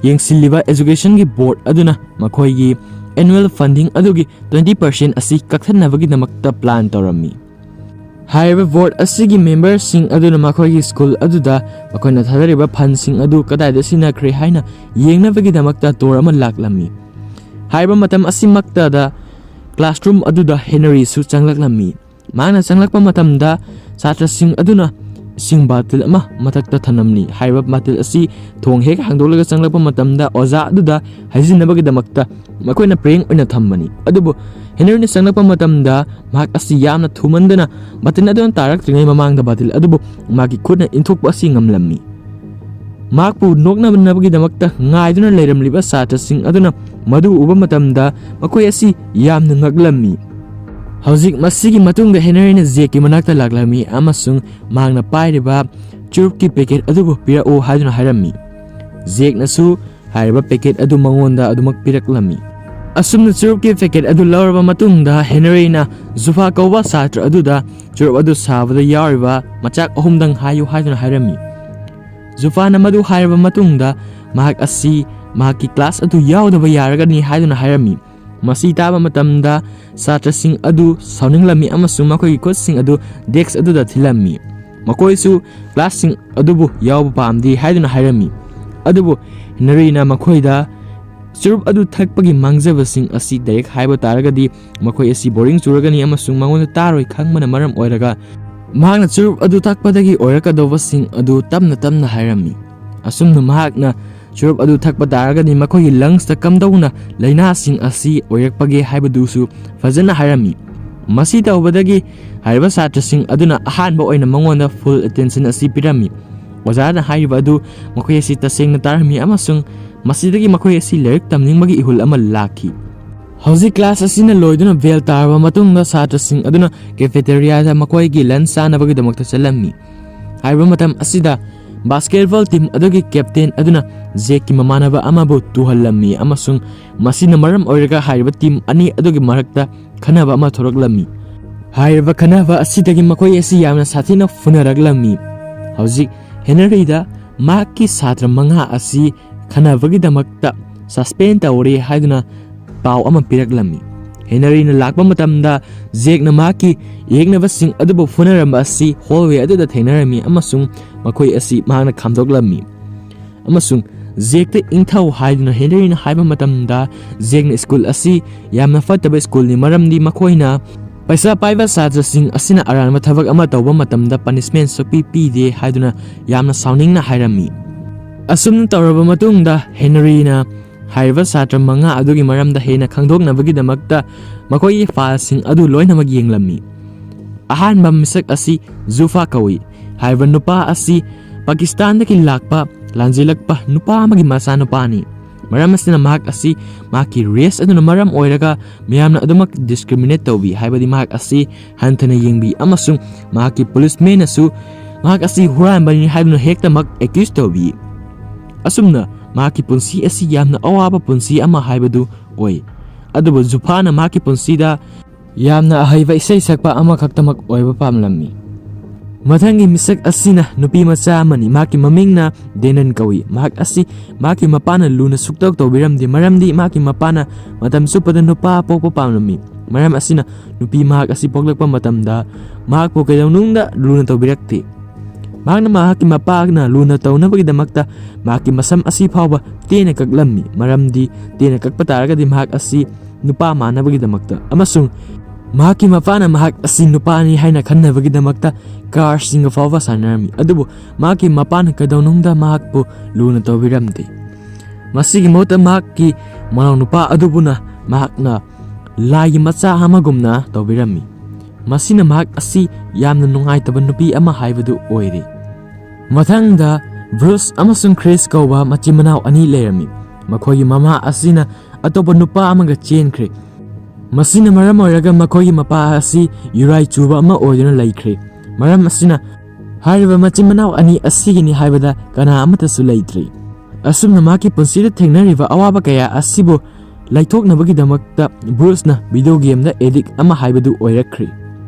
ꯌꯦꯡꯁꯤꯜꯂꯤꯕ educationꯒꯤ board ꯑꯗꯨꯅ ꯃꯈꯣꯏꯒꯤ annual funding ꯑꯗꯨꯒꯤ twenty percent ꯑꯁꯤ ꯀꯛꯊꯠꯅꯕꯒꯤꯗꯃꯛꯇ plan ꯇꯧꯔꯝꯃꯤ꯫ ꯍꯥꯏꯔꯤꯕ board ꯑꯁꯤꯒꯤ memberꯁꯤꯡ ꯑꯗꯨꯅ ꯃꯈꯣꯏꯒꯤ school ꯑꯗꯨꯗ ꯃꯈꯣꯏꯅ ꯊꯥꯗꯔꯤꯕ fundꯁꯤꯡ ꯑꯗꯨ ꯀꯗꯥꯏꯗ ꯁꯤꯖꯤꯟꯅꯈ꯭ꯔꯦ ꯍꯥꯏꯅ ꯌꯦꯡꯅꯕꯒꯤꯗꯃꯛꯇ tour ꯑꯃ ꯂꯥꯛꯂꯝꯃꯤ꯫ ꯍꯥꯏꯔꯤꯕ ꯃꯇꯝ ꯑꯁꯤꯃꯛꯇꯗ classroom ꯑꯗꯨꯗ ꯍꯦꯅꯔꯤꯁꯨ ꯆꯪꯂꯛꯂꯝꯃꯤ꯫ ꯃꯍꯥꯛꯅ ꯆꯪꯂꯛꯄ ꯃꯇꯝꯗ ꯁꯥꯇ꯭ꯔꯁꯤꯡ ꯑꯗꯨꯅ ꯏꯁꯤꯡ ꯕꯥꯇꯤꯜ ꯑꯃ ꯃꯊꯛꯇ ꯊꯝꯂꯝꯂꯤ꯫ ꯍꯥꯏꯔꯤꯕ ꯕꯥꯇꯤꯜ ꯑꯁꯤ ꯊꯣꯡ ꯍꯦꯛ ꯍꯥꯡꯗꯣꯛꯂꯒ ꯆꯪꯂꯛꯄ ꯃꯇꯝꯗ ꯑꯣꯖꯥ ꯑꯗꯨꯗ ꯍꯥꯏꯖꯤꯟꯅꯕꯒꯤꯗꯃꯛꯇ ꯃꯈꯣꯏꯅ prank ꯑꯣꯏꯅ ꯊꯝꯕꯅꯤ꯫ ꯑꯗꯨꯕꯨ ꯍꯦꯅꯔꯤꯅ ꯆꯪꯂꯛꯄ ꯃꯇꯝꯗ ꯃꯍꯥꯛ ꯑꯁꯤ ꯌꯥꯝꯅ ꯊꯨꯃꯟꯗꯅ ꯕꯥꯇꯤꯜ ꯑꯗꯨꯅ ꯇꯥꯔꯛꯇ꯭ꯔꯤꯉꯩ ꯃꯃꯥꯡꯗ ꯕꯥꯇꯤꯜ ꯑꯗꯨꯕꯨ ꯃꯍꯥꯛꯀꯤ ꯈꯨꯠꯅ ꯏꯟꯊꯣꯛꯄ ꯑꯁꯤ ꯉꯝꯂꯝꯃꯤ꯫ ꯃꯍꯥꯛꯄꯨ ꯅꯣꯛꯅꯅꯕꯒꯤꯗꯃꯛꯇ ꯉꯥꯏꯗꯨꯅ ꯂꯩꯔꯝꯂꯤꯕ ꯁꯥꯇ꯭ꯔꯁꯤꯡ ꯑꯗꯨꯅ ꯃꯗꯨ ꯎꯕ ꯃꯇꯝꯗ ꯃꯈꯣꯏ ꯑꯁꯤ ꯌꯥꯝꯅ ꯉꯛꯂꯝꯃꯤ꯫ ꯍꯧꯖꯤꯛ ꯃꯁꯤꯒꯤ ꯃꯇꯨꯡꯗ ꯍꯦꯅꯔꯤꯅ ꯖꯦꯛꯀꯤ ꯃꯅꯥꯛꯇ ꯂꯥꯛꯂꯝꯃꯤ ꯑꯃꯁꯨꯡ ꯃꯍꯥꯛꯅ ꯄꯥꯏꯔꯤꯕ ꯆꯨꯔꯨꯞꯀꯤ packet ꯑꯗꯨꯕꯨ ꯄꯤꯔꯛꯎ ꯍꯥꯏꯗꯨꯅ ꯍꯥꯏꯔꯝꯃꯤ꯫ ꯖꯦꯛꯅꯁꯨ ꯍꯥꯏꯔꯤꯕ packet ꯑꯗꯨ ꯃꯉꯣꯟꯗ ꯑꯗꯨꯃꯛ ꯄꯤꯔꯛꯂꯝꯃꯤ꯫ ꯑꯁꯨꯝꯅ ꯆꯨꯔꯨꯞꯀꯤ packet ꯑꯗꯨ ꯂꯧꯔꯕ ꯃꯇꯨꯡꯗ ꯍꯦꯅꯔꯤꯅ ꯖꯨꯐꯥ ꯀꯧꯕ ꯁꯥꯇ꯭ꯔ ꯑꯗꯨꯗ ꯆꯨꯔꯨꯞ ꯑꯗꯨ ꯁꯥꯕꯗ ꯌꯥꯎꯔꯤꯕ ꯃꯆꯥꯛ ꯑꯍꯨꯝꯗꯪ ꯍꯥꯏꯌꯨ ꯍꯥꯏꯗꯨꯅ ꯍꯥꯏꯔꯝꯃꯤ꯫ ꯖꯨꯐꯥꯅ ꯃꯗꯨ ꯍꯥꯏꯔꯕ ꯃꯇꯨꯡꯗ ꯃꯍꯥꯛ ꯑꯁꯤ ꯃꯍꯥꯛꯀꯤ class ꯑꯗꯨ ꯌꯥꯎꯗꯕ ꯌꯥꯔꯒꯅꯤ ꯍꯥꯏꯗꯨꯅ ꯍꯥꯏꯔꯝꯃꯤ꯫ ꯃꯁꯤ ꯇꯥꯕ ꯃꯇꯝꯗ ꯁꯥꯇ꯭ꯔꯁꯤꯡ ꯑꯗꯨ ꯁꯥꯎꯅꯤꯡꯂꯝꯃꯤ ꯑꯃꯁꯨꯡ ꯃꯈꯣꯏꯒꯤ ꯈꯨꯠꯁꯤꯡ ꯑꯗꯨ ꯗꯦꯁ꯭ꯛ ꯑꯗꯨꯗ ꯊꯤꯜꯂꯝꯃꯤ꯫ ꯃꯈꯣꯏꯁꯨ ꯀ꯭ꯂꯥꯁꯁꯤꯡ ꯑꯗꯨꯕꯨ ꯌꯥꯎꯕ ꯄꯥꯝꯗꯦ ꯍꯥꯏꯗꯨꯅ ꯍꯥꯏꯔꯝꯃꯤ꯫ ꯑꯗꯨꯕꯨ ꯍꯦꯅꯔꯤꯅ ꯃꯈꯣꯏꯗ ꯆꯨꯔꯨꯞ ꯑꯗꯨ ꯊꯛꯄꯒꯤ ꯃꯥꯡꯖꯕꯁꯤꯡ ꯑꯁꯤ ꯗꯥꯏꯔꯦꯛ ꯍꯥꯏꯕ ꯇꯥꯔꯒꯗꯤ ꯃꯈꯣꯏ ꯑꯁꯤ ꯕꯣꯔꯤꯡ ꯆꯨꯔꯒꯅꯤ ꯑꯃꯁꯨꯡ ꯃꯉꯣꯟꯗ ꯇꯥꯔꯣꯏ ꯈꯪꯕꯅ ꯃꯔꯝ ꯑꯣꯏꯔꯒ ꯃꯍꯥꯛꯅ ꯆꯨꯔꯨꯞ ꯑꯗꯨ ꯊꯛꯄꯗꯒꯤ ꯑꯣꯏꯔꯛꯀꯗꯧꯕꯁꯤꯡ ꯑꯗꯨ ꯇꯞꯅ ꯇꯞꯅ ꯍꯥꯏꯔꯝꯃꯤ꯫ ꯑꯁꯨꯝꯅ ꯃꯍꯥꯛꯅ ꯆꯨꯔꯨꯞ ꯑꯗꯨ ꯊꯛꯄ ꯇꯥꯔꯒꯗꯤ ꯃꯈꯣꯏꯒꯤ ꯂꯪꯁꯇ ꯀꯝꯗꯧꯅ ꯂꯥꯏꯅꯥꯁꯤꯡ ꯑꯁꯤ ꯑꯣꯏꯔꯛꯄꯒꯦ ꯍꯥꯏꯕꯗꯨꯁꯨ ꯐꯖꯅ ꯍꯥꯏꯔꯝꯃꯤ꯫ ꯃꯁꯤ ꯇꯧꯕꯗꯒꯤ ꯍꯥꯏꯔꯤꯕ ꯁꯥꯇ꯭ꯔꯁꯤꯡ ꯑꯗꯨꯅ ꯑꯍꯥꯟꯕ ꯑꯣꯏꯅ ꯃꯉꯣꯟꯗ ꯐꯨꯜ ꯑꯦꯇꯦꯟꯁꯟ ꯑꯁꯤ ꯄꯤꯔꯝꯃꯤ꯫ ꯑꯣꯖꯥꯅ ꯍꯥꯏꯔꯤꯕ ꯑꯗꯨ ꯃꯈꯣꯏ ꯑꯁꯤ ꯇꯁꯦꯡꯅ ꯇꯥꯔꯝꯃꯤ ꯑꯃꯁꯨꯡ ꯃꯁꯤꯗꯒꯤ ꯃꯈꯣꯏ ꯑꯁꯤ ꯂꯥꯏꯔꯤꯛ ꯇꯝꯅꯤꯡꯕꯒꯤ ꯏꯍꯨꯜ ꯑꯃ ꯂꯥꯛꯈꯤ꯫ ꯍꯧꯖꯤꯛ ꯀ꯭ꯂꯥꯁ ꯑꯁꯤꯅ ꯂꯣꯏꯗꯨꯅ ꯕꯦꯜ ꯇꯥꯔꯕ ꯃꯇꯨꯡꯗ ꯁꯥꯇ꯭ꯔꯁꯤꯡ ꯑꯗꯨꯅ ꯀꯦꯐꯦꯇꯦꯔꯤꯌꯥꯗ ꯃꯈꯣꯏꯒꯤ ꯂꯟꯆ ꯆꯥꯅꯕꯒꯤꯗꯃꯛꯇ ꯆꯠꯂꯝꯃꯤ꯫ ꯍꯥꯏꯔꯤꯕ ꯃꯇꯝ ꯑꯁꯤꯗ ꯕꯥꯁꯀꯦꯠꯕꯣꯜ ꯇꯤꯝ ꯑꯗꯨꯒꯤ ꯀꯦꯞꯇꯦꯟ ꯑꯗꯨꯅ ꯖꯦꯛꯀꯤ ꯃꯃꯥꯟꯅꯕ ꯑꯃꯕꯨ ꯇꯨꯍꯜꯂꯝꯃꯤ ꯑꯃꯁꯨꯡ ꯃꯁꯤꯅ ꯃꯔꯝ ꯑꯣꯏꯔꯒ ꯍꯥꯏꯔꯤꯕ ꯇꯤꯝ ꯑꯅꯤ ꯑꯗꯨꯒꯤ ꯃꯔꯛꯇ ꯈꯟꯅꯕ ꯑꯃ ꯊꯣꯔꯛꯂꯝꯃꯤ꯫ ꯍꯥꯏꯔꯤꯕ ꯈꯟꯅꯕ ꯑꯁꯤꯗꯒꯤ ꯃꯈꯣꯏ ꯑꯁꯤ ꯌꯥꯝꯅ ꯁꯥꯊꯤꯅ ꯐꯨꯅꯔꯛꯂꯝꯃꯤ꯫ ꯍꯧꯖꯤꯛ ꯍꯦꯅꯔꯤꯗ ꯃꯍꯥꯛꯀꯤ ꯁꯥꯇ꯭ꯔ ꯃꯉꯥ ꯑꯁꯤ ꯈꯟꯅꯕꯒꯤꯗꯃꯛꯇ ꯁꯁꯄꯦꯟ ꯇꯧꯔꯦ ꯍꯥꯏꯗꯨꯅ ꯄꯥꯎ ꯑꯃ ꯄꯤꯔꯛꯂꯝꯃꯤ꯫ ꯍꯦꯅꯔꯤꯅ ꯂꯥꯛꯄ ꯃꯇꯝꯗ ꯖꯦꯛꯅ ꯃꯍꯥꯛꯀꯤ ꯌꯦꯛꯅꯕꯁꯤꯡ ꯑꯗꯨꯕꯨ ꯐꯨꯅꯔꯝꯕ ꯑꯁꯤ ꯍꯣꯜꯋꯦ ꯑꯗꯨꯗ ꯊꯦꯡꯅꯔꯝꯃꯤ ꯑꯃꯁꯨꯡ ꯃꯈꯣꯏ ꯑꯁꯤ ꯃꯍꯥꯛꯅ ꯈꯥꯝꯗꯣꯛꯂꯝꯃꯤ꯫ ꯑꯃꯁꯨꯡ ꯖꯦꯛꯇ ꯏꯪꯊꯧ ꯍꯥꯏꯗꯨꯅ ꯍꯦꯅꯔꯤꯅ ꯍꯥꯏꯕ ꯃꯇꯝꯗ ꯖꯦꯛꯅ ꯁ꯭ꯀꯨꯜ ꯑꯁꯤ ꯌꯥꯝꯅ ꯐꯠꯇꯕ ꯁ꯭ꯀꯨꯜꯅꯤ, ꯃꯔꯝꯗꯤ ꯃꯈꯣꯏꯅ ꯄꯩꯁꯥ ꯄꯥꯏꯕ ꯁꯥꯇ꯭ꯔꯁꯤꯡ ꯑꯁꯤꯅ ꯑꯔꯥꯟꯕ ꯊꯕꯛ ꯑꯃ ꯇꯧꯕ ꯃꯇꯝꯗ ꯄꯅꯤꯁꯃꯦꯟ ꯁꯨꯛꯄꯤ ꯄꯤꯗꯦ ꯍꯥꯏꯗꯨꯅ ꯌꯥꯝꯅ ꯁꯥꯎꯅꯤꯡꯅ ꯍꯥꯏꯔꯝꯃꯤ꯫ ꯑꯁꯨꯝꯅ ꯇꯧꯔꯕ ꯃꯇꯨꯡꯗ ꯍꯦꯅꯔꯤꯅ ꯍꯥꯏꯔꯤꯕ ꯁꯥꯇ꯭ꯔ ꯃꯉꯥ ꯑꯗꯨꯒꯤ ꯃꯔꯝꯗ ꯍꯦꯟꯅ ꯈꯪꯗꯣꯛꯅꯕꯒꯤꯗꯃꯛꯇ ꯃꯈꯣꯏꯒꯤ ꯐꯥꯏꯜꯁꯤꯡ ꯑꯗꯨ ꯂꯣꯏꯅꯃꯛ ꯌꯦꯡꯂꯝꯃꯤ꯫ ꯑꯍꯥꯟꯕ ꯃꯤꯁꯛ ꯑꯁꯤ ꯖꯨꯐꯥ ꯀꯧꯏ꯫ ꯍꯥꯏꯔꯤꯕ ꯅꯨꯄꯥ ꯑꯁꯤ ꯄꯥꯀꯤꯁꯇꯥꯟꯗꯒꯤ ꯂꯥꯛꯄ ꯂꯥꯟꯖꯦꯜꯂꯛꯄ ꯅꯨꯄꯥ ꯑꯃꯒꯤ ꯃꯆꯥꯅꯨꯄꯥꯅꯤ꯫ ꯃꯔꯝ ꯑꯁꯤꯅ ꯃꯍꯥꯛ ꯑꯁꯤ ꯃꯍꯥꯛꯀꯤ ꯔꯦꯁ ꯑꯗꯨꯅ ꯃꯔꯝ ꯑꯣꯏꯔꯒ ꯃꯤꯌꯥꯝꯅ ꯑꯗꯨꯃꯛ ꯗꯤꯁꯀ꯭ꯔꯤꯃꯤꯅꯦꯠ ꯇꯧꯕꯤ, ꯍꯥꯏꯕꯗꯤ ꯃꯍꯥꯛ ꯑꯁꯤ ꯍꯟꯊꯅ ꯌꯦꯡꯕꯤ ꯑꯃꯁꯨꯡ ꯃꯍꯥꯛꯀꯤ ꯄꯨꯂꯤꯁꯃꯦꯟꯅꯁꯨ ꯃꯍꯥꯛ ꯑꯁꯤ ꯍꯨꯔꯥꯟꯕꯅꯤ ꯍꯥꯏꯗꯨꯅ ꯍꯦꯛꯇꯃꯛ ꯑꯦꯀ꯭ꯌꯨꯁ ꯇꯧꯕꯤ꯫ ꯑꯁꯨꯝꯅ ꯃꯍꯥꯛꯀꯤ ꯄꯨꯟꯁꯤ ꯑꯁꯤ ꯌꯥꯝꯅ ꯑꯋꯥꯕ ꯄꯨꯟꯁꯤ ꯑꯃ ꯍꯥꯏꯕꯗꯨ ꯑꯣꯏ꯫ ꯑꯗꯨꯕꯨ ꯖꯨꯐꯥꯅ ꯃꯍꯥꯛꯀꯤ ꯄꯨꯟꯁꯤꯗ ꯌꯥꯝꯅ ꯑꯍꯩꯕ ꯏꯁꯩ ꯁꯛꯄ ꯑꯃꯈꯛꯇꯃꯛ ꯑꯣꯏꯕ ꯄꯥꯝꯂꯝꯃꯤ꯫ ꯃꯊꯪꯒꯤ ꯃꯤꯁꯛ ꯑꯁꯤꯅ ꯅꯨꯄꯤ ꯃꯆꯥ ꯑꯃꯅꯤ꯫ ꯃꯍꯥꯛꯀꯤ ꯃꯃꯤꯡꯅ ꯗꯦꯅꯟ ꯀꯧꯏ꯫ ꯃꯍꯥꯛ ꯑꯁꯤ ꯃꯍꯥꯛꯀꯤ ꯃꯄꯥꯅ ꯂꯨꯅ ꯁꯨꯛꯇꯧ ꯇꯧꯕꯤꯔꯝꯗꯦ, ꯃꯔꯝꯗꯤ ꯃꯍꯥꯛꯀꯤ ꯃꯄꯥꯅ ꯃꯇꯝ ꯆꯨꯞꯄꯗ ꯅꯨꯄꯥ ꯄꯣꯛꯄ ꯄꯥꯝꯂꯝꯃꯤ꯫ ꯃꯔꯝ ꯑꯁꯤꯅ ꯅꯨꯄꯤ ꯃꯍꯥꯛ ꯑꯁꯤ ꯄꯣꯛꯂꯛꯄ ꯃꯇꯝꯗ ꯃꯍꯥꯛꯄꯨ ꯀꯩꯗꯧꯅꯨꯡꯗ ꯂꯨꯅ ꯇꯧꯕꯤꯔꯛꯇꯦ꯫ ꯃꯍꯥꯛꯅ ꯃꯍꯥꯛꯀꯤ ꯃꯄꯥꯅ ꯂꯨꯅ ꯇꯧꯅꯕꯒꯤꯗꯃꯛꯇ ꯃꯍꯥꯛꯀꯤ ꯃꯁꯝ ꯑꯁꯤ ꯐꯥꯎꯕ ꯇꯦꯟꯅ ꯀꯛꯂꯝꯃꯤ, ꯃꯔꯝꯗꯤ ꯇꯦꯟꯅ ꯀꯛꯄ ꯇꯥꯔꯒꯗꯤ ꯃꯍꯥꯛ ꯑꯁꯤ ꯅꯨꯄꯥ ꯃꯥꯟꯅꯕꯒꯤꯗꯃꯛꯇ, ꯑꯃꯁꯨꯡ ꯃꯍꯥꯛꯀꯤ ꯃꯄꯥꯅ ꯃꯍꯥꯛ ꯑꯁꯤ ꯅꯨꯄꯥꯅꯤ ꯍꯥꯏꯅ ꯈꯟꯅꯕꯒꯤꯗꯃꯛꯇ ꯀꯥꯔꯁꯤꯡꯒ ꯐꯥꯎꯕ ꯁꯥꯟꯅꯔꯝꯃꯤ꯫ ꯑꯗꯨꯕꯨ ꯃꯍꯥꯛꯀꯤ ꯃꯄꯥꯅ ꯀꯩꯗꯧꯅꯨꯡꯗ ꯃꯍꯥꯛꯄꯨ ꯂꯨꯅ ꯇꯧꯕꯤꯔꯝꯗꯦ꯫ ꯃꯁꯤꯒꯤ ꯃꯍꯨꯠꯇ ꯃꯍꯥꯛꯀꯤ ꯃꯅꯥꯎꯅꯨꯄꯥ ꯑꯗꯨꯕꯨꯅ ꯃꯍꯥꯛꯅ ꯂꯥꯏꯒꯤ ꯃꯆꯥ ꯑꯃꯒꯨꯝꯅ ꯇꯧꯕꯤꯔꯝꯃꯤ꯫ ꯃꯁꯤꯅ ꯃꯍꯥꯛ ꯑꯁꯤ ꯌꯥꯝꯅ ꯅꯨꯡꯉꯥꯏꯇꯕ ꯅꯨꯄꯤ ꯑꯃ ꯍꯥꯏꯕꯗꯨ ꯑꯣꯏꯔꯤ꯫ ꯃꯊꯪꯗ ꯕ꯭ꯔꯨꯁ ꯑꯃꯁꯨꯡ ꯈ꯭ꯔꯤꯁ ꯀꯧꯕ ꯃꯆꯤꯟ ꯃꯅꯥꯎ ꯑꯅꯤ ꯂꯩꯔꯝꯃꯤ꯫ ꯃꯈꯣꯏꯒꯤ ꯃꯃꯥ ꯑꯁꯤꯅ ꯑꯇꯣꯞꯄ ꯅꯨꯄꯥ ꯑꯃꯒ ꯆꯦꯟꯈ꯭ꯔꯦ꯫ ꯃꯁꯤꯅ ꯃꯔꯝ ꯑꯣꯏꯔꯒ ꯃꯈꯣꯏꯒꯤ ꯃꯄꯥ ꯑꯁꯤ ꯌꯨꯔꯥꯏ ꯆꯨꯕ ꯑꯃ ꯑꯣꯏꯗꯨꯅ ꯂꯩꯈ꯭ꯔꯦ꯫ ꯃꯔꯝ ꯑꯁꯤꯅ ꯍꯥꯏꯔꯤꯕ ꯃꯆꯤꯟ ꯃꯅꯥꯎ ꯑꯅꯤ ꯑꯁꯤꯒꯤꯅꯤ ꯍꯥꯏꯕꯗ ꯀꯅꯥ ꯑꯃꯠꯇꯁꯨ ꯂꯩꯇ꯭ꯔꯤ꯫ ꯑꯁꯨꯝꯅ ꯃꯍꯥꯛꯀꯤ ꯄꯨꯟꯁꯤꯗ ꯊꯦꯡꯅꯔꯤꯕ ꯑꯋꯥꯕ ꯀꯌꯥ ꯑꯁꯤꯕꯨ ꯂꯩꯊꯣꯛꯅꯕꯒꯤꯗꯃꯛꯇ ꯕ꯭ꯔꯨꯁꯅ ꯚꯤꯗꯤꯑꯣ ꯒꯦꯝꯗ ꯑꯦꯗꯤꯛ ꯑꯃ ꯍꯥꯏꯕꯗꯨ ꯑꯣꯏꯔꯛꯈ꯭ꯔꯦ꯫